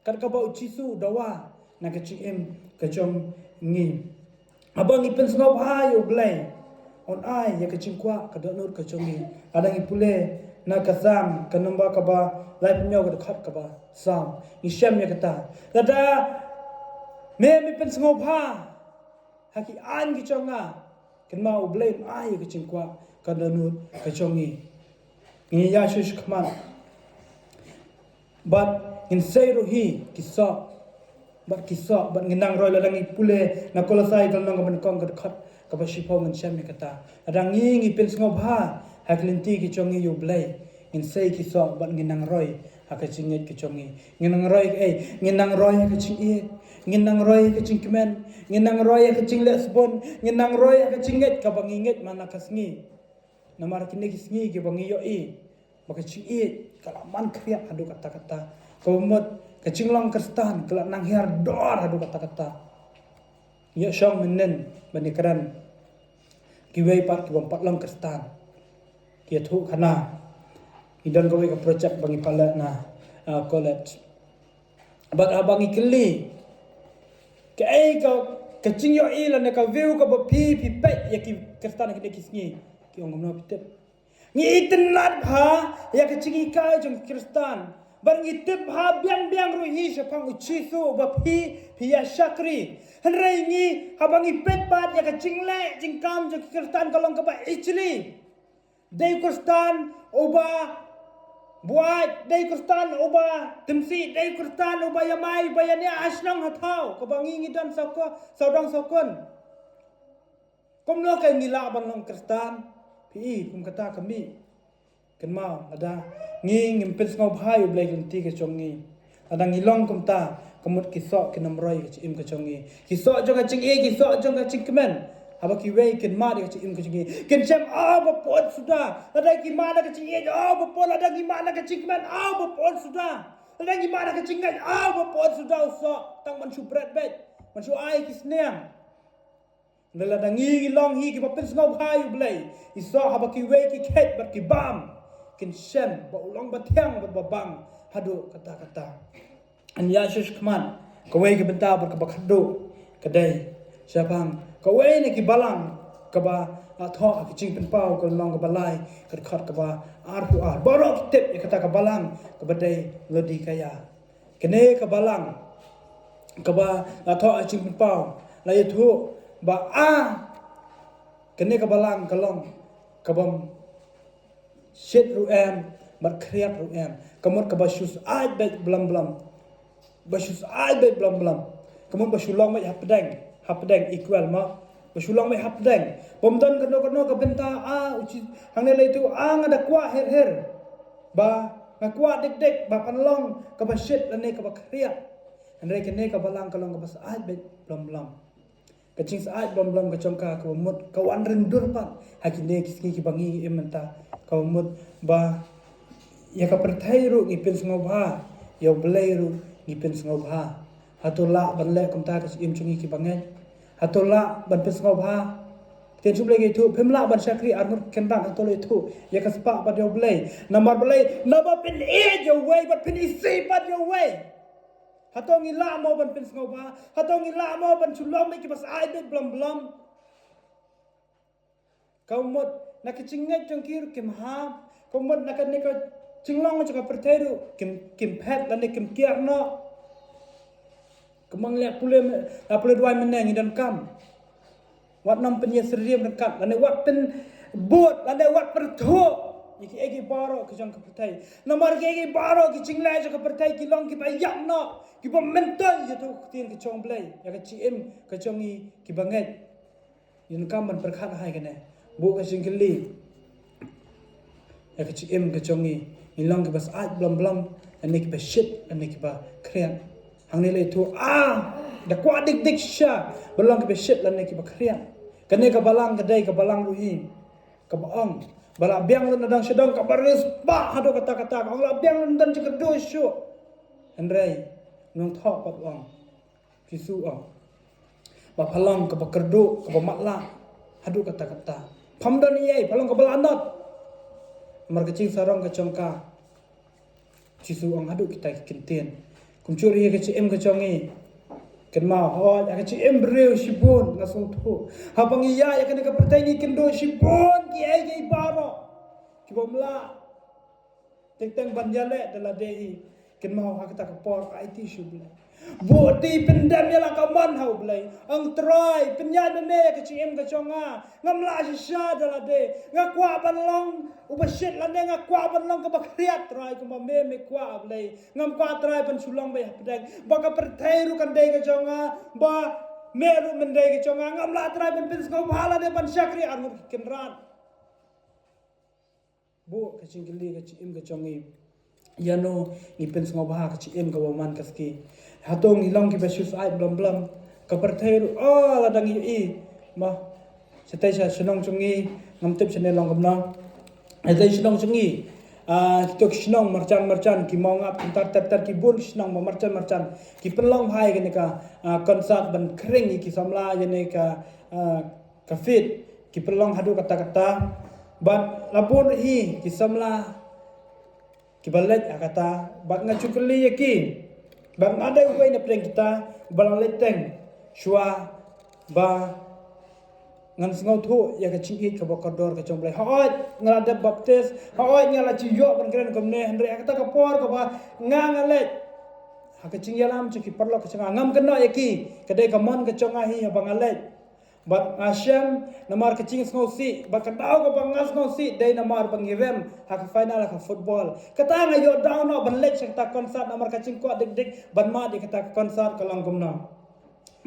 Kat kaba U Jisu u dawa na ka jingim ka jong ngi. Haba ngi pynsngewbha ïa U Blei, un ai ïa ka jingkwah ka dohnud ka jong ngi. Lada ngi pule na ka Salm, ka nombar kaba laiphew hynñiew, ka dkhot kaba saw, ngi shem ïa kata. Lada me me pynsngewbha ha ki aiñ ki jong nga, kynmaw U Blei un ai ïa ka jingkwah ka dohnud ka jong ngi. Ngin ïa shu khmat. Bad ngin sei ruh hi ki soh. Bad ki soh, bad ngin nang roi. Lada ngi pule na Kolosai ka lynnong kaba nyngkong, ka dkhot kaba shiphew, ngin shem ïa kata. Lada ngi, ngi pynsngewbha ha ki lynti ki jong ngi ïa U Blei, ngin sei ki soh bad ngin nang roi ha ka jingngeit ka jong ngi. Ngin nang roi kaei? Ngin nang roi ha ka jingïeit, ngin nang roi ha ka jingkmen, ngin nang roi ha ka jingleh sbun, ngin nang roi ha ka jingngeit kaba ngi ngeit man la ka sngi. Namar kine ki sngi kiba ngi ïohi ba ka jingïeit ka la man khriat haduh katta katta. Kaba mut ka jinglong Khristan ka la nang hiar dor haduh katta katta. Ïa shong mynnin ban ïakren kiwei pat kibym pat long Khristan. Ki ïathuh khana. Ngi don kawei ka project ba ngi pynlong na, uh, college. Bad haba ngi kylli kaei ka, ka jingïohi lane ka view kaba phi, phi peit ïa ki Khristan kine ki sngi, ki ong kumno phi tip. Ngi itynnad bha ïa ka jinghikai jong ki Khristan. Bad ngi tip ha biang biang ruh hi shaphang u Jisu uba phi, phi ïa shakri. Hynrei ngi, haba ngi peit pat ïa ka jingleh jingkam jong ki Khristan ka long kaba ijli. Dei Khristan uba buaid, dei Khristan uba tymsi, dei Khristan uba ïamai, uba ïania ha shnong ha thaw, kaba ngi ngi don sawdong sawkun. Kumno ka ngi lah ban long Khristan? Phi i, kum kata ka mih. Kynmaw, lada ngi ngim pynsngewbha ïa u Blei lynti ka jong ngi. Lada ngi long kumta, ka mut ki soh kin ym roi ka jingim ka jong ngi. Ki soh jong ka jingïeit, ki soh jong ka jingkmen. Haba kiwei kin mad ïa ka jingim ka jong ngi, kin shem, aw ba pud suda. Lada ki mad ïa ka jingïeit, aw ba pud, lada ki mad ïa ka jingkmen, aw ba pud suda. Lada ki mad ïa ka jingngeit, aw ba pud suda u soh. Tang ban shu bret beit, ban shu ai ki sniang. Hynrei lada ngi long hi kiba pynsngewbha ïa u Blei, i soh haba kiwei ki kheit bad ki bam, kin shem ba u long ba thiang bad ba bang haduh katta katta. Ngan ïa shu khmat kawei ka bynta bad kaba khatduh, ka dei shaphang kawei na ki balang kaba la thoh ha ki Jingpynpaw ka lynnong kaba lai, ka dkhot kaba arphew ar. Baroh ki tip ïa kata ka balang kaba dei Laodikaïa. Kane ka balang kaba la thoh ha Jingpynpaw la ïathuh ba, a, kane ka balang ka long kabym shit ruh em bad khriat ruh em. Ka mut kaba shu syaid beit blom blom. Ba shu syaid beit blom blom. Ka mut ba shu long beit hapdeng, hapdeng, equal mo. Ba shu long beit hapdeng. Bym don kano kano ka bynta, a, u Ji-, hangne la ïathuh, a, nga da kwah her her. Ba nga kwah dik dik ba pynlong kaba shit lane kaba khriat. Hynrei kane ka balang ka long kaba syaid beit blom blom. Ka jingsyaid blom blom ka jong ka, kaba mut ka wan rin dur pat ha kine ki sngi kiba ngi im mynta. Kaba mut ba ïa ka pyrthei ruh ngi pynsngewbha, ïa u Blei ruh ngi pynsngewbha. Hato lah ban leh kumta ka jingim jong ngi kiba ngeit? Hato lah ban pynsngewbha? Ktien jong u Blei ka ïathuh, phim lah ban shakri ar ngut ki kynrad. Hato la ïathuh ïa ka spah bad ïa u Blei? Namar balei? Namar phin ïeit ïa uwei bad phin isih bad ïa uwei. Hato ngi lah mo ban pynsngewbha? Hato ngi lah mo ban shu long beit kiba syaid beit blom blom? Ka mut na ka jingngeit jong ki ruh kim hap. Ka mut na kane ka jinglong jong ka pyrthei ruh kim, kim phet lane kim kiar noh. Kumba ngi la pule, la pule duwai mynne, ngi donkam wat nang pynïasyriem ryngkat, lane wat pynbud, lane wat pyrthuh ïa kiei kiei baroh ki jong ka pyrthei. Namar kiei kiei baroh ki jingleh jong ka pyrthei ki long kiba ïap noh, kiba myntoi ïa ka ktien ka jong u Blei, ïa ka jingim ka jong ngi kiba ngeit. Ngi donkam ban pyrkhat ha kane. Buh ka jingkylli ïa ka jingim ka jong ngi. Ngi long kiba syaid blom blom lane kiba shit lane kiba khriat? Hangne la ïathuh, a, da kwah dik dik shisha ban long kiba shit lane kiba khriat. Kane ka balang ka dei ka balang ruh hi kaba ong ba la biang lut na dang sha dang, kaba riewspah haduh katta katta. Ka ong la biang lut na dang jingkyrduh shuh. Hynrei nongthoh pat ong, Jisu ong ba pha long kaba kyrduh, kaba matlah haduh katta katta. Pham don ei ei, pha long kaba lanot. Namar ka jingsarong ka jong ka, Jisu ong haduh kita ki kyntien. Kumjuh ruh ïa ka jingim ka jong ngi. Kynmaw, hooid, ïa ka jingim briew shibun nga sngewthuh. Haba ngi ïaid ïa kane ka pyrthei ngi kynduh shibun kiei kiei baroh kibym lah teng teng ban ïaleh da lade hi. Kynmaw ha kata ka por, aiti sha u Blei. Buh ti, pyndem ïa la ka mon ha u Blei. Ong Trai, pynïaid ma me ïa ka jingim ka jong nga. Ngam lah shisha da lade. Nga kwah ban long uba shit lane nga kwah ban long kaba khriat, Trai, kumba me me kwah, Blei. Ngam kwah, Trai, ban shu long beit hapdeng. Ba ka pyrthei ruh kan dei ka jong nga, ba me ruh men dei ka jong nga. Ngam lah, Trai, ban pynsngewbha lane ban shakri ar ngut ki kynrad. Buh ka jingkylli ka jingim ka jong ngi. Ïano ngi pynsngewbha ka jingim kaba man ka sngi? Hato ngi long kiba shu syaid blom blom? Ka pyrthei ruh, oh, lada ngi ïohi ma, shatei sha shnong jong ngi, ngam tip shane long kumno. Shatei shnong jong ngi, ah, kito ki shnong marjan marjan, ki Mawngap, Kumtar ter ter, ki bun ki shnong marjan marjan ki pynlong bha ïa kane ka, ah, concert ban khring ïa ki samla ïa kane ka, ah, ka fete, ki pynlong haduh katta katta. Bad la bun hi ki samla kiba leit ha kata, bad nga ju kylli ïa ki. Bad nga dei uwei na pdeng kita uba la leit teng shuwa ba Ngan sngewthuh ïa ka jingïeit kaba kordor ka jong U Blei. Hooid nga la dep baptis, hooid nga la ju ïoh ban kren kumne, hynrei ha kata ka por kaba nga nga leit ha ka jingïalam jong ki paralok ka jong nga, ngam kynnoh ïa ki. Ka dei ka mon ka jong nga hi haba nga leit. Bad nga shem namar ka jingsngewsih, bad ka daw kaba nga sngewsih dei namar ba ngi rem ha ka final ha ka football. Kata nga ïoh daw noh ban leit sha kata ka concert namar ka jingkwah dik dik ban mad ïa kata ka concert ka long kumno.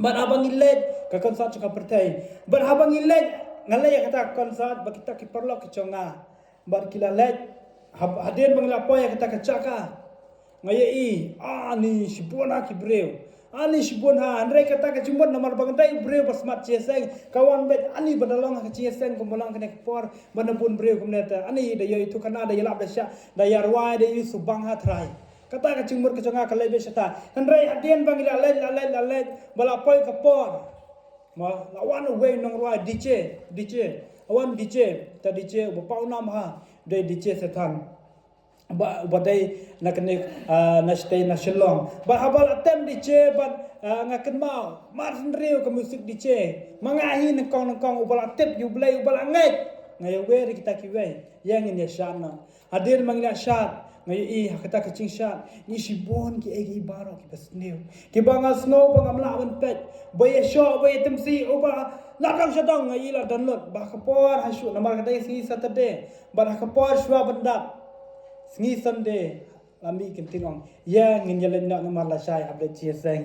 Bad haba ngi leit ka concert sha ka pyrthei, bad haba ngi leit, nga leit ïa kata ka concert bad kita ki paralok ki jong nga. Bad ki la leit, hab- hadien ba ngi la poi ïa kata ka jaka, nga ïohi ani shibun ha ki briew. Ani shibun ha, hynrei kata ka jingmut namar ba nga dei u briew ba smat jingïaseng, ka wan beit ani ba da long ha ka jingïaseng kumba long kane ka por, ba na bun briew kumne te. Ani da ïohi thuh kana, da ïalap da shah, da ïarwai, da ïohi subang ha trai. Kata ka jingmut ka jong nga ka leit beit shata. Hynrei hadien ba ngi la leit, la leit, la leit, ba la poi ka por, ma la wan uwei u nongrwai DJ, DJ. La wan DJ, ta DJ uba paw nam ha, dei DJ Setan. Ba, ba dei na kane, ah, na shatei na Shillong. Ba haba la tem DJ bad, ah, nga kynmaw mar hynriew ka music DJ. Ma nga hi nyngkong nyngkong uba la tip ïa U Blei, uba la ngeit. Nga ïa wer ïa kita kiwei. Ïa ngin ïa shad noh. Hadien ba ngi la shad, nga ïohi ha kata ka jingshad, ngi shibun kiei kiei baroh kiba sniew, kiba nga sngew ba ngam lah ban peit, ba ïa shoh, ba ïa temsi, uba la dang sha dang, nga ïohi la don lut, ba ha ka por ha shuh namar ka dei sngi Saturday, bad ha ka por shuwa ban dap sngi Sunday, la mih ki ktien ong, ïa ngin ïa leit noh namar la shai hap leit jingïaseng.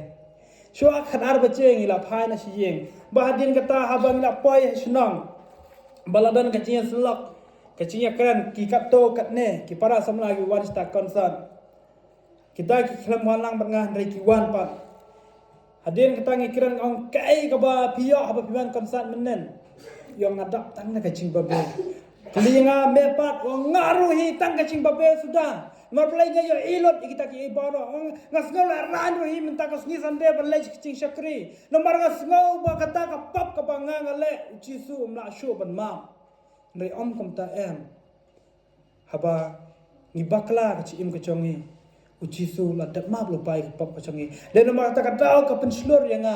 Shuwa khatar baje ngi la phai na sha ïing, ba hadien kata haba ngi la poi ha shnong, ba la don ka jingïasyllok, ka jingïakren, ki katto katne, ki para samla ki wan shata concert. Kita ki khlem wan lang bad nga hynrei ki wan pat. Hadien kata ngi kren ong kaei kaba phi ïoh haba phi wan concert mynnin. Ïoh nga dap tang na ka jingbabe. Kylli nga me pat, ong nga ruh hi tang ka jingbabe suda. Namar balei nga ïohi lut ïa kita kiei baroh. Ong nga sngew la raiñ ruh hi mynta ka sngi Sunday ban leit ka jingshakri. Namar nga sngew ba kata ka pap kaba nga nga leh, U Jisu um lah shuh ban map. Hynrei ym kumta em. Haba ngi bakla ka jingim ka jong ngi, U Jisu la dep map lypa ïa ka pap ka jong ngi. Dei namar kata ka daw ka pynshlur ïa nga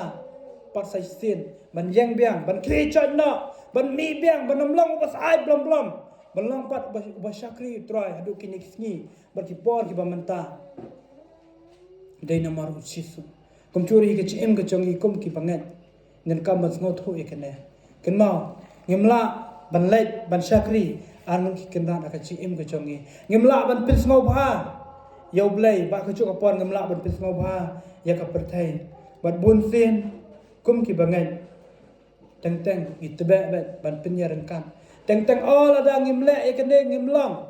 pat sa shisien ban ïeng biang, ban khie joit noh, ban mih biang, ban ym long uba syaid blom blom, ban long pat uba, uba shakri U Trai haduh kine ki sngi bad ki por kiba mynta. Dei namar U Jisu. Kumjuh ruh hi ka jingim ka jong ngi kum ki bangeit, ngin kam ban sngewthuh ïa kane. Kynmaw, ngim lah ban leit ban shakri ar ngut ki kynrad ha ka jingim ka jong ngi. Ngim lah ban pynsngewbha ïa U Blei, bad kajuh ka por ngim lah ban pynsngewbha ïa ka pyrthei. Bad bun sien kum ki bangeit, teng teng ngi tbeh beit ban pynïaryngkat. Teng teng, o, lada ngim leh ïa kane ngim long.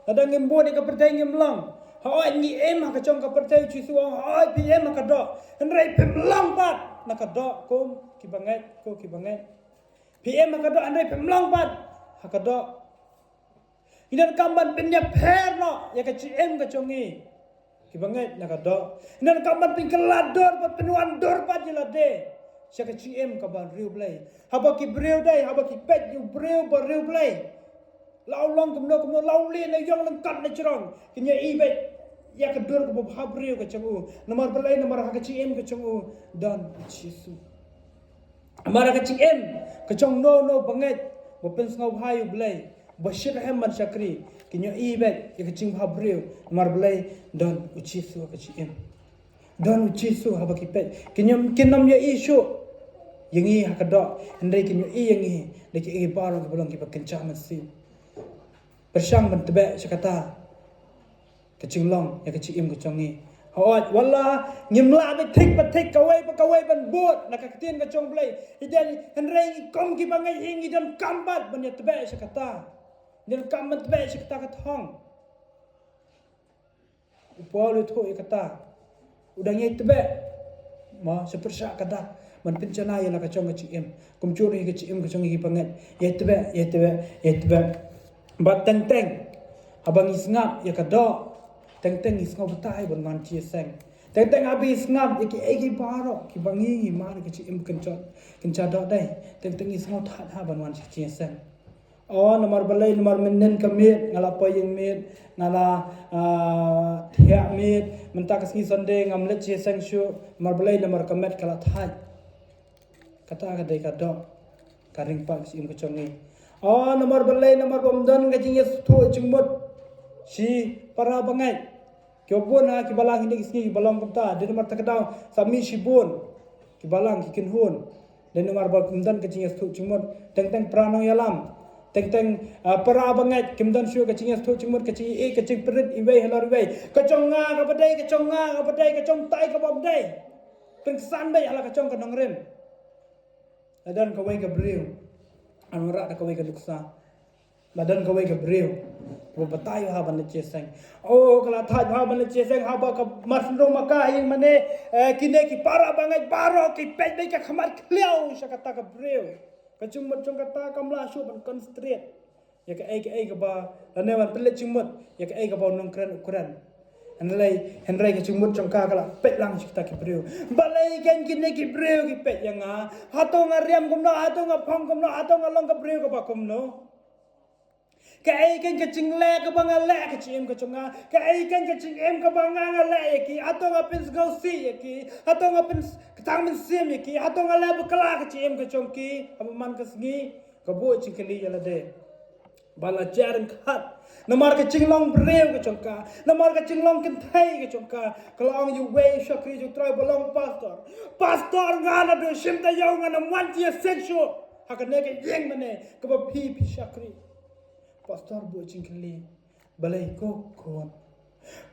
Lada ngim bud ïa ka pyrthei ngim long. Hooid ngi im ha ka jong ka pyrthei, U Jisu ong, hooid phi im ha ka doh, hynrei phim long pat na ka doh kum ki bangeit, ko ki bangeit. Phi im ha ka doh hynrei phim long pat ha ka doh. Ngi donkam ban pynïapher noh ïa ka jingim ka jong ngi, ki bangeit, na ka doh. Ngi donkam ban pynkylla dur, ban pynwan dur pat ïa lade sha ka jingim kaba riewblei. Haba ki briew dei, haba ki peit ïa u briew ba riewblei, la u long kumno kumno, la u leh na ïong lyngkot na jrong, kin ïohi beit ïa ka dur kaba bhabriew ka jong u. Namar balei? Namar ha ka jingim ka jong u don U Jisu. Namar ha ka jingim ka jong uno uno u bangeit ba pynsngewbha ïa U Blei, ba shitrhem ban shakri, kin ïohi beit ïa ka jingbhabriew. Namar balei? Don U Jisu ha ka jingim. Don U Jisu haba ki peit. Kin ym, kin ym ïohi shuh ïa ngi ha ka doh, hynrei kin ïohi ïa ngi da kiei baroh kiba long kiba kynja mynsiem. Pyrshang ban tbeh sha kata ka jinglong ïa ka jingim ka jong ngi. Hooid, wat la ngim lah beit thik pa thik, kawei pa kawei ban bud na ka ktien ka jong U Blei, hynrei ngi kum ki bangeit hi ngi donkam pat ban ïa tbeh sha kata. Ngi donkam ban tbeh sha kata ka thong. U Paul u ïathuh ïa kata. U dang ïai tbeh, mo, sha pyrshah ka dak ban pynjanai ïa la ka jong ka jingim. Kumjuh ruh ïa ka jingim ka jong ngi ki bangeit, ïai tbeh, ïai tbeh, ïai tbeh. Bad teng teng haba ngi sngap ïa ka doh, teng teng ngi sngew batai ban wan jingïaseng. Teng teng haba ngi sngap ïa kiei kiei baroh kiba ngi, ngi mad ïa ka jingim kynja, kynja doh dei, teng teng ngi sngew thait ha ban wan jingïaseng. O, namar balei? Namar mynnin ka miet nga la poi ïing miet, nga la, ah, thiah miet. Mynta ka sngi Sunday ngam leit jingïaseng shuh. Namar balei? Namar ka met ka la thait. Kata ka dei ka doh. Ka ring pat ka jingim ka jong ngi. O, namar balei, namar ba ym don ka jingïasngewthuh jingmut. Shi para bangeit. Ki bun ha ki balang kine ki sngi ki ba long kumta, dei namar ta ka daw, sa mih shibun ki balang ki kynhun. Dei namar ba ym don ka jingïasngewthuh jingmut, teng teng para nongïalam, teng teng, ah, para bangeit, kim don shuh ka jingïasngewthuh jingmut, ka jingïeit, ka jingpynrit iwei halor iwei. Ka jong nga kaba dei, ka jong nga kaba dei, ka jong tai kaba ym dei. Pynksan beit ha la ka jong ka nongrim. La don kawei ka briew. Ngan wanrah da kawei ka nuksa. La don kawei ka briew. Ba batai bha ban leit jingïaseng. O, ka la thait bha ban leit jingïaseng, haba ka mar syndro ma ka ha ïing mane, eh, kine ki para bangeit baroh ki peit beit ka khmat khliaw sha kata ka briew. Ka jingmut jong kata kam lah shuh ban concentrate ïa kaei kaei kaba, lane ban pynleit jingmut ïa kaei kaba u nongkren u kren. Hynrei, hynrei ka jingmut jong ka ka la peit lang sha kita ki briew. Balei kein kine ki briew ki peit ïa nga? Hato nga riam kumno, hato nga phong kumno, hato nga long ka briew kaba kumno? Kaei kein ka jingleh kaba nga leh ha ka jingim ka jong nga? Kaei kein ka jingim kaba nga, nga leh ïa ki? Hato nga pynsngewsih ïa ki? Hato nga pyn, tang mynsiem ïa ki? Hato nga leh bakla ha ka jingim ka jong ki? Haba man ka sngi, ka buh jingkylli ïa lade. Ba la jar ryngkat namar ka jinglong briew ka jong ka, namar ka jinglong kynthei ka jong ka. Ka la ong ïa uwei u shakri jong U Trai ba long pastor: Pastor, nga naduh shim taïew ngan ym wan jingïaseng shuh ha kane ka ïing mane kaba phi, phi shakri. Pastor buh jingkylli: Balei ko khun?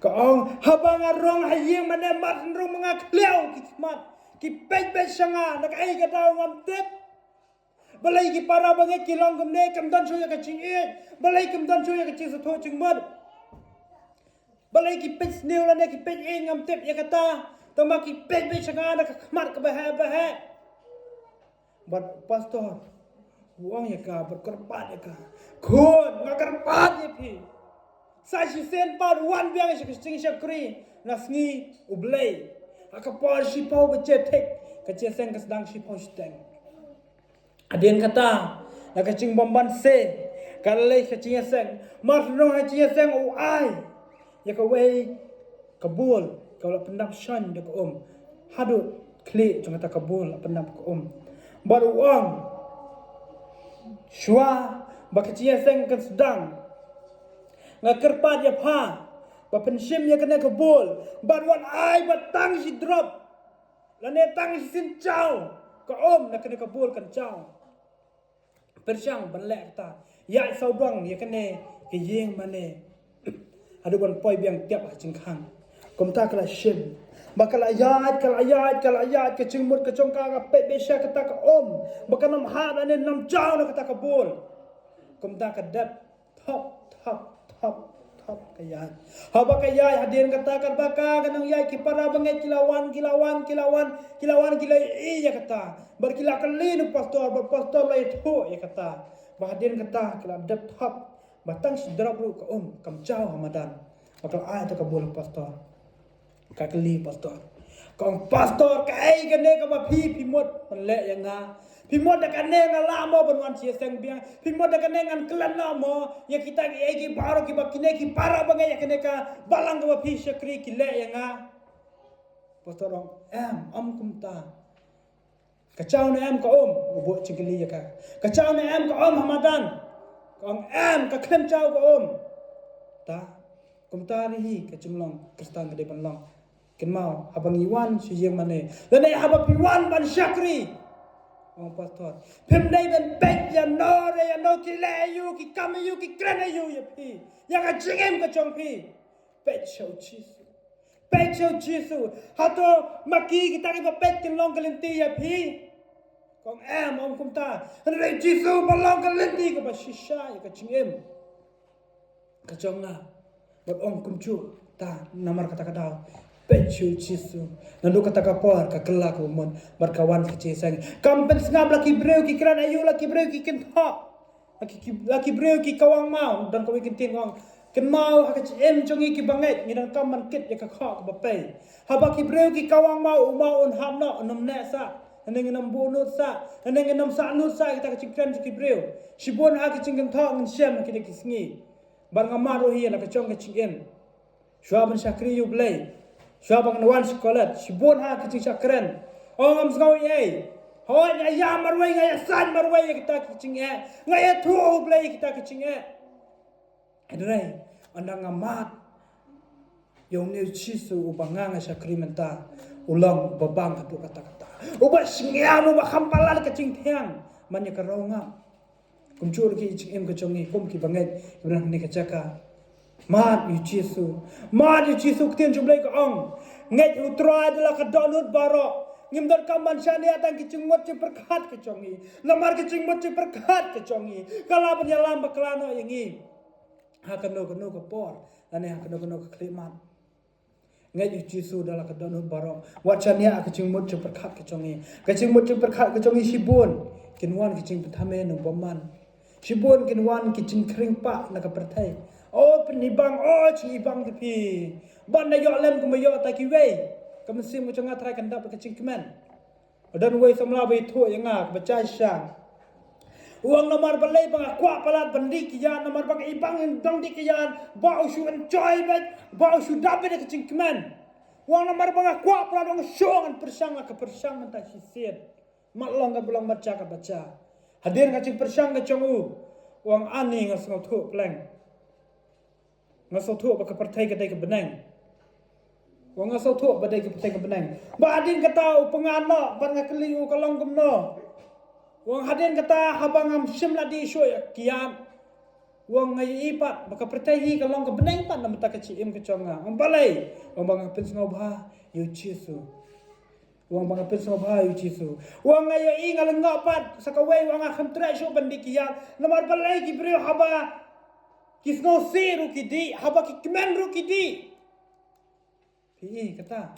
Ka ong: Haba nga rung ha ïing mane, mar syn rung ma nga khliaw ki khmat, ki peit beit sha nga, na kaei ka daw ngam tip. Balei ki para bangeit ki long kumne, kim don shuh ïa ka jingïeit? Balei kim don shuh ïa ka jingsngewthuh jingmut? Balei ki peit sniew lane ki peit ïeit, ngam tip ïa kata. Tangba ki peit beit sha nga na ka khmat kaba heh ba heh. Bad u pastor u ong ïa ka, bad kyrpad ïa ka: Khun, nga kyrpad ïa phi, sa shisien pat wan biang sha ka jingshakri na sngi U Blei. Ha ka por shiphew baje thik, ka jingïaseng ka sdang shiphew shiteng. Hadien kata, na ka jingbymman se, ka la leit ka jingïaseng. Mar shu long ha jingïaseng u ai ïa kawei ka bul, ka la pyndap shon da ka um. Haduh khlieh jong kata ka bul la pyndap ka um. Bad u ong: Shuwa ba ka jingïaseng kan sdang, nga kyrpad ïa pha ba pynshim ïa kane ka bul bad wan ai ba tang shi drop, lane tang shi sien jaw ka um na kane ka bul kan jaw. Pyrshang ban leh kata, ïaid sawdong ïa kane ka ïing mane haduh ban poi biang tiap ha jingkhang. Kumta ka la shim, ba ka la ïaid, ka la ïaid, ka la ïaid, ka jingmut ka jong ka ka peit beit sha kata ka um ba kan ym hap lane ym jaw na kata ka bul. Kumta ka dep thop, thop, thop, thop, ka ïaid. Haba ka ïaid, hadien kata katba ka, ka nongïaid, ki para bangeit ki la wan, ki la wan, ki la wan, ki la wan, ki la ïohi ïa kata. Bad ki la kylli na u pastor, bad u pastor la ïathuh ïa kata. Ba hadien kata ki la dep thop ba tang shi drop ruh ka um kam jaw ha madan. Ba ka la ai ïa ka bul ha u pastor. Ka kylli pastor. Ka ong: Pastor, kaei kane kaba phi, phi mut ban leh ïa nga? Phi mut da kane nga lah mo ban wan jingïaseng biang? Phi mut da kane ngan klet noh mo ïa kita kiei kiei baroh kiba kine ki para bangeit ïa kane ka balang kaba phi shakri ki leh ïa nga? Pastor ong: Em, ym kumta. Ka jaw ne em ka um? U buh jingkylli ïa ka. Ka jaw ne em ka um ha madan? Ka ong: Em, ka khlem jaw ka um. Ta, kumta hi ka jinglong Khristan ka dei ban long. Kynmaw, haba ngi wan sha ïing mane, lane haba phi wan ban shakri, ong pastor, phim dei ban peit ïa no re ïa no, ki leh aïu, ki kam aïu, ki kren aïu ïa phi, ïa ka jingim ka jong phi. Peit sha u Jisu. Peit sha u Jisu. Hato ma ki, kita kiba peit kin long ka lynti ïa phi? Ka ong: Em, ym kumta. Hynrei Jisu ba long ka lynti kaba shisha ïa ka jingim ka jong nga. Bad ong kumjuh ta, namar kata ka daw, peit sha u Jisu. Naduh kata ka por ka kylla kaba mut bad ka wan ka jingïaseng. Kam pynsngap la ki briew ki kren aïu, la ki briew ki kynthoh. La ki, ki, la ki briew ki kawang maw, don kawei ka ktien ka ong: Kynmaw, ha ka jingim jong ngi ki bangeit ngi donkam ban kit ïa ka khoh kaba pei. Haba ki briew ki kawang maw, u maw un hap noh, un ym neh sah, lane ngin ym buh nud sah, lane ngin ym sah nud sah, kita ki jingkren jong ki briew. Shibun ha ki jingkynthoh ngin shem ha kine ki sngi. Bad nga mad ruh hi na ka jong ka jingim. Shuwa ban shakri ïa u Blei, shuwa ban wan sha college, shibun ha ki jingshah kren. Ong, ngam sngew ei ei. Hooid, nga ïa marwei, nga ïa saiñ marwei ïa kita ki jingeh. Nga ïathuh, O Blei, ïa kita ki jingeh. Hynrei ynda nga mad ïa une U Jisu uba nga nga shakri mynta, u long uba bang haduh katta katta, uba shngiam, uba kham palat ka jingthiang man ïa ka rawngap. Kumjuh ruh ki jingim ka jong ngi kum ki bangeit kiba na kane ka jaka. Mad ïa U Jisu. Mad ïa U Jisu. Ka ktien jong U Blei ka ong, ngeit ïa U Trai da la ka dohnud baroh. Ngim donkam ban shaniah tang ki jingmut jingpyrkhat ka jong ngi, namar ki jingmut jingpyrkhat ka jong ngi ka lah ban ïalam bakla noh ïa ngi ha kano kano ka por lane ha kano kano ka khyllipmat. Ngeit ïa U Jisu da la ka dohnud baroh. Wat shaniah ka jingmut jingpyrkhat ka jong ngi. Ka jingmut jingpyrkhat ka jong ngi shibun kin wan ki jingpynthame na u bymman. Shibun kin wan ki jingkhring pah na ka pyrthei. O pynibang, o jingibang ki phi. Ban da ïoh lem kumba ïoh ta kiwei. Ka mynsiem ka jong nga trai kan dap ka jingkmen. Don uwei u samla ba ïathuh ïa nga kaba jai shisha. U ong namar balei ba nga kwah palat ban dih kiad, namar ba nga ibang dang dih kiad, ba u shu enjoy beit, ba u shu dap beit ïa ka jingkmen. U ong namar ba nga kwah palat, u ong shu ngan pyrshang, nga ka pyrshang mynta shisien. Mat long kaba long, mat ja kaba ja. Hadien ka jingpyrshang ka jong u, u ong ani nga sngewthuh pleng. Nga sngewthuh ba ka pyrthei ka dei ka bneng. Wa nga sngewthuh ba dei ka pyrthei ka bneng. Ba hadien kata u pyngngad noh bad nga kylli u ka long kumno. Wa hadien kata haba ngam shym la dih shuh ïa kiad, wa nga ïohi pat ba ka pyrthei hi ka long ka bneng pat na bynta ka jingim ka jong nga. Ong balei? Ong ba nga pynsngewbha ïa u Jisu. Wa nga pynsngewbha ïa u Jisu. Wa nga ïohi nga lyngngoh pat sa kawei, wa nga khlem treh shuh ban dih kiad. Namar balei ki briew haba ki sngewsih ruh ki dih, haba ki kmen ruh ki dih. Phi i kata.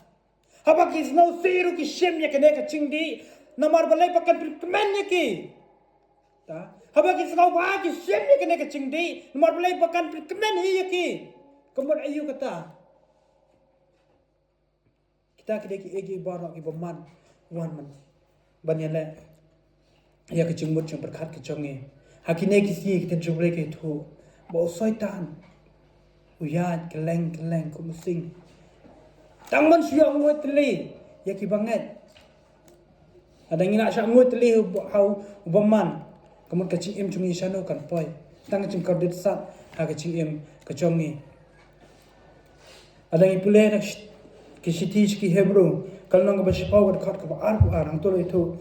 Haba ki sngewsih ruh ki shim ïa kane ka jingdih. Namar balei? Ba kan pynkmen ïa ki. Ta. Haba ki sngewbha ki shim ïa kane ka jingdih. Namar balei? Ba kan pynkmen hi ïa ki. Ka mut aïu kata? Kita ki dei kiei kiei baroh kiba man wan man ban ïaleh ïa ka jingmut jingpyrkhat ka jong ngi. Ha kine ki sngi ka ktien jong U Blei ka ïathuh ba u Soitan u ïaid kylleng kylleng kum u sing, tang ban shu ïoh nguid tylli ïa kiba ngeit. Lada ngi nang shah nguid tylli ha u bymman, ka mut ka jingim jong ngi shano kan poi? Tang ka jingkordit sat ha ka jingim ka jong ngi. Lada ngi pule na ki shithi sha ki Hebru, ka lynnong kaba shiphew, ka dkhot kaba arphew ar, hangto la ïathuh: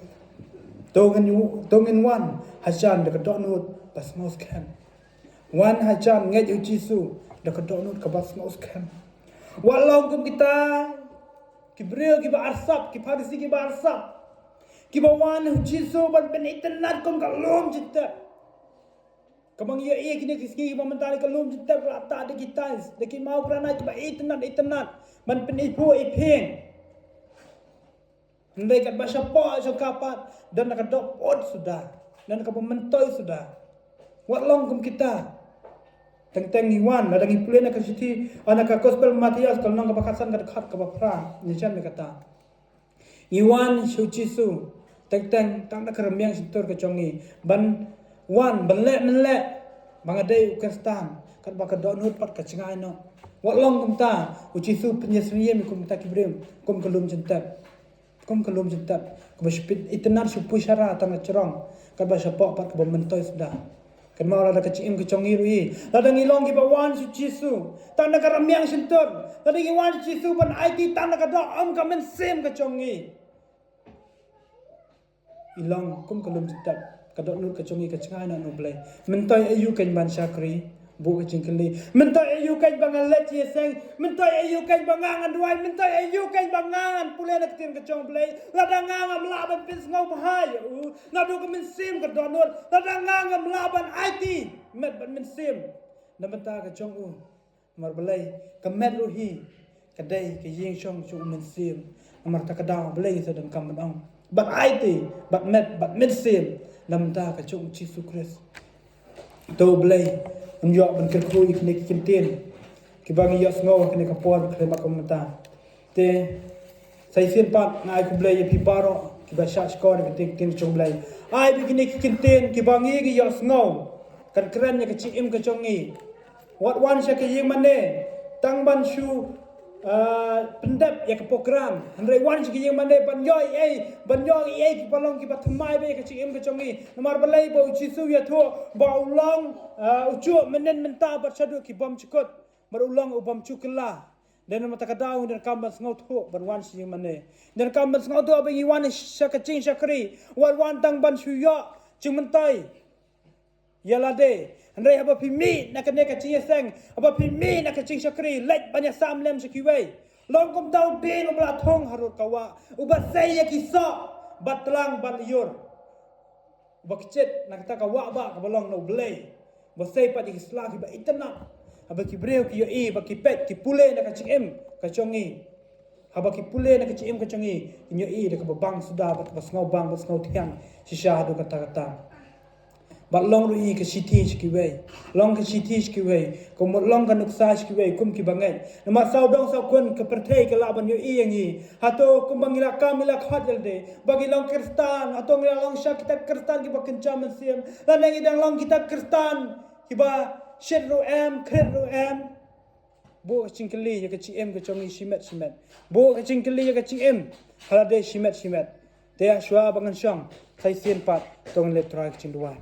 To ngin, to ngin wan ha jan da ka dohnud ba sngewskhem. Wan ha jan, ngeit ïa u Jisu da ka dohnud kaba sngewskhem. Wat long kum kita ki briew kiba arsap, ki Pharisi kiba arsap, kiba wan ha u Jisu ban pynitynnad kum ka lum jingtep. Kaba ngi ïohi kine ki sngi kiba mynta, ka lum jingtep la tah da ki tiles, da ki mawprana kiba itynnad itynnad ban pyniphuh iphieng. Hynrei katba shapoh jong ka pat don ka dohnud suda, don kaba myntoi suda. Wat long kum kita. Teng teng ngi wan, lada ngi pule na ka shithi, na ka Gospel Mathaios, ka lynnong kaba khatsan, ka dkhot kaba phra, ngi jan ïa kata: Ngi wan sha u Jisu teng teng tang da ka rmiang shyntur ka jong ngi, ban wan ban leh mynleh ba nga dei u Khristan, katba ka dohnud pat ka jngai noh. Wat long kumta, u Jisu pynïasyriem ïa kumta ki briew kum ka lum jingtep. Kum ka lum jingtep kaba shu pynitynnad, shu pyrshah tang na jrong, katba shapoh pat kaba myntoi suda. Kynmaw, lada ka jingim ka jong ngi ruh hi, lada ngi long kiba wan sha u Jisu tang da ka rmiang shyntur, lada ngi wan sha u Jisu ban aiti tang da ka doh, ym ka mynsiem ka jong ngi, i long kum ka lum jingtep. Ka dohnud ka jong ngi ka jngai noh na U Blei. Myntoi aïu kein ban shakri? Buh ka jingkylli. Myntoi aïu kein ba ngan leit sha ïing? Myntoi aïu kein ba nga ngan duwai? Myntoi aïu kein ba nga ngan pule na ka ktien ka jong U Blei? Lada nga ngam lah ban pynsngewbha ïa u naduh ka mynsiem ka dohnud, lada nga ngam lah ban aiti met bad mynsiem na bynta ka jong u. Namar balei? Ka met ruh hi ka dei ka ïing shong jong u Mynsiem. Namar kata ka daw balei ngi sa donkam ban ong, ban aiti bad met bad mynsiem na bynta ka jong u Jisu Khrist. To U Blei un ïoh ban kyrkhu ïa kine ki kyntien kiba ngi ïohsngew ha kane ka por khyllipmat ka mynta. Te sa shisien pat nga ai khublei ïa phi baroh kiba shah shkor ïa ka ktien jong U Blei. Ai ba kine ki kyntien kiba ngi, ngi ïohsngew kan kren ïa ka jingim ka jong ngi. Wat wan sha ka ïing mane tang ban shu ah, pyndep ïa ka program. Hynrei wan sha ka ïing mane ban ïoh ei, ban ïoh ei kiba long kiba thymmai bha ïa ka jingim ka jong ngi. Namar balei? Ba U Jisu u ïathuh ba u long, ah, u juh mynnin mynta bad shaduh ki bymjukut. Bad u long u bym ju kylla. Dei namar kata ka daw ngi donkam ban sngewthuh ban wan sha ïing mane. Donkam ban sngewthuh ba ngi wan sha ka jingshakri, wat wan tang ban shu ïoh jingmyntoi ïa lade. Hynrei haba phi mih na kane ka jingïaseng, haba phi mih na ka jingshakri, leit ban ïasam lem sha kiwei. Long kumta u dieng uba la thung harud ka wah, uba sei ïa ki soh bad tlang bad lyiur, uba kjit na kata ka wah bah kaba long na U Blei, uba sei pat ïa ki sla kiba itynnad. Haba ki briew ki ïohi, ba ki peit, ki pule na ka jingim ka jong ngi, haba ki pule na ka jingim ka jong ngi, kin ïohi da kaba bang suda bad kaba sngewbang bad sngewthiang shisha haduh katta katta. Bad long ruh hi ka shithi sha kiwei. Long ka shithi sha kiwei, ka mut long ka nuksa sha kiwei kum ki bangeit. Namar sawdong sawkun ka pyrthei ka lah ban ïohi ïa ngi. Hato kumba ngi la kam, ngi la khot ïa lade ba ngi long Khristan? Hato ngi la long sha kita Khristan kiba kynja mynsiem, lane ngi dang long kita Khristan kiba shit ruh em, khrit ruh em? Buh ka jingkylli ïa ka jingim ka jong ngi shimet shimet. Buh ka jingkylli ïa ka jingim ha lade shimet shimet. Te shuwa ba ngan shong, sa shisien pat to ngin leit Trai ka jingduwai.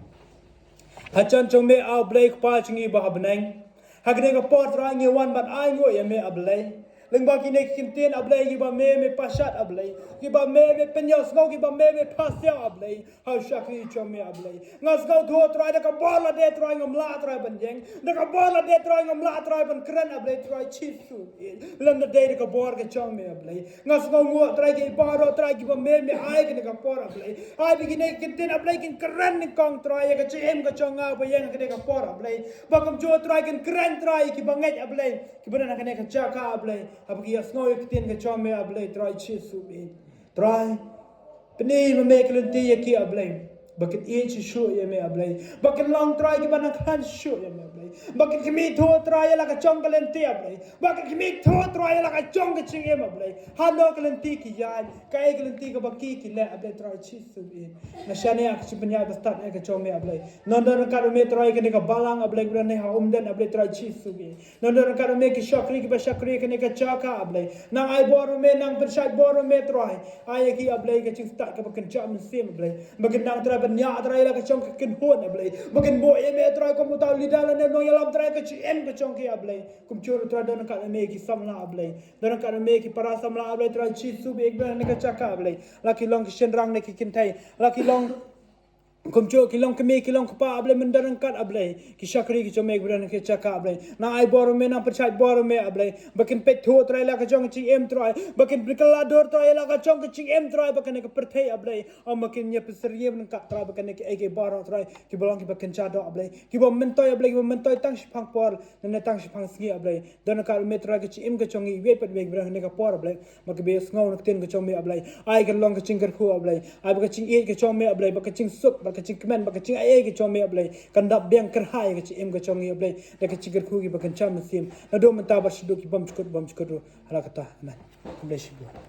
Ha jan jong me A Blei Kpa jong ngi ba ha bneng, ha kane ka por Trai ngi wan ban ainguh ïa me A Blei. Lyngba kine ki ktien A Blei kiba me me pashat A Blei, kiba me me pynïasngew, kiba me me pasiaw A Blei ha u shakri jong me A Blei. Nga sngewthuh Trai da ka bor lade Trai ngam lah Trai ban ïeng, da ka bor lade Trai ngam lah Trai ban kren A Blei Trai Jisu. Lem da dei da ka bor ka jong me A Blei. Nga sngewnguh Trai ki baroh Trai kiba me me ai kane ka por A Blei. Ai ba kine ki ktien A Blei kin kren nyngkong Trai ïa ka jingim ka jong nga ba ïeng ha kane ka por A Blei. Ba kumjuh Trai kin kren Trai ïa kiba ngeit A Blei, kiba don ha kane ka jaka A Blei, haba ki ïasngew ïa ka ktien ka jong me A Blei Trai Jisu. Trai, pyni ma me ka lynti ïa ki A Blei, ba kin ïeit shuh shuh ïa me A Blei, ba kin long Trai kiba nang khlaiñ shuh shuh ïa me A Blei, ba kin khmih thuh Trai ïa la ka jong ka lynti A Blei, ba kin khmih thuh Trai ïa la ka jong ka jingim A Blei. Hano ka lynti ki ïaid, kaei ka lynti kaba ki ki leh A Blei Trai Jisu. Nga shaniah ka jingpynïaid bastad ïa ka jong me A Blei. Nongdon ryngkat ma me Trai kane ka balang A Blei, kaba don ha Umden A Blei Trai Jisu. Nongdon ryngkat ma me ki shakri kiba shakri kane ka jaka A Blei. Nang ai bor ma me, nang pynshait bor ma me Trai. Ai ïa ki A Blei ka jingstad kaba kynja mynsiem A Blei, ba kin nang Trai ban ñiah Trai ïa la ka jong ka kynhun A Blei, ba kin buh ïa me Trai kum uta u leader lane nongïalam Trai ka jingim ka jong ki A Blei. Kumjuh Trai don ryngkat ma me ki samla A Blei, don ryngkat ma me ki para samla A Blei Trai Jisu, ba ïeit ba ha kane ka jaka A Blei, la ki long ki shynrang ne ki kynthei, la ki long kumjuh ki long kmie ki long kpa A Blei, men don ryngkat A Blei ki shakri ki jong me kiba don ha kane ka jaka A Blei. Nang ai bor ma me, nang pynshait bor ma me A Blei, ba kin peit thuh Trai la ka jong ka jingim Trai, ba kin pynkylla dur Trai la ka jong ka jingim Trai, ba kane ka pyrthei A Blei, ym ba kin ïa pynsyriem ryngkat Trai, ba kane kaei kaei baroh Trai kiba long kiba kynja doh A Blei, kiba myntoi A Blei, kiba myntoi tang shiphang por ne tang shiphang sngi A Blei. Don ryngkat ma me Trai ka jingim ka jong ngi iwei pa iwei kiba don ha kane ka por A Blei, ba kiba ïasngew na ka ktien ka jong me A Blei, ai kan long ka jingkyrkhu A Blei, ai ba ka jingïeit ka jong me A Blei, ba ka jingsuk, ba ka jingkmen, ba ka jingaiei ka jong me A Blei kan dap biang kyrhai ka jingim ka jong ngi A Blei, da ka jingkyrkhu kiba kynja mynsiem, naduh mynta bad shaduh ki bymjukut bymjukut ruh. Ha la kata, amen. God bless you.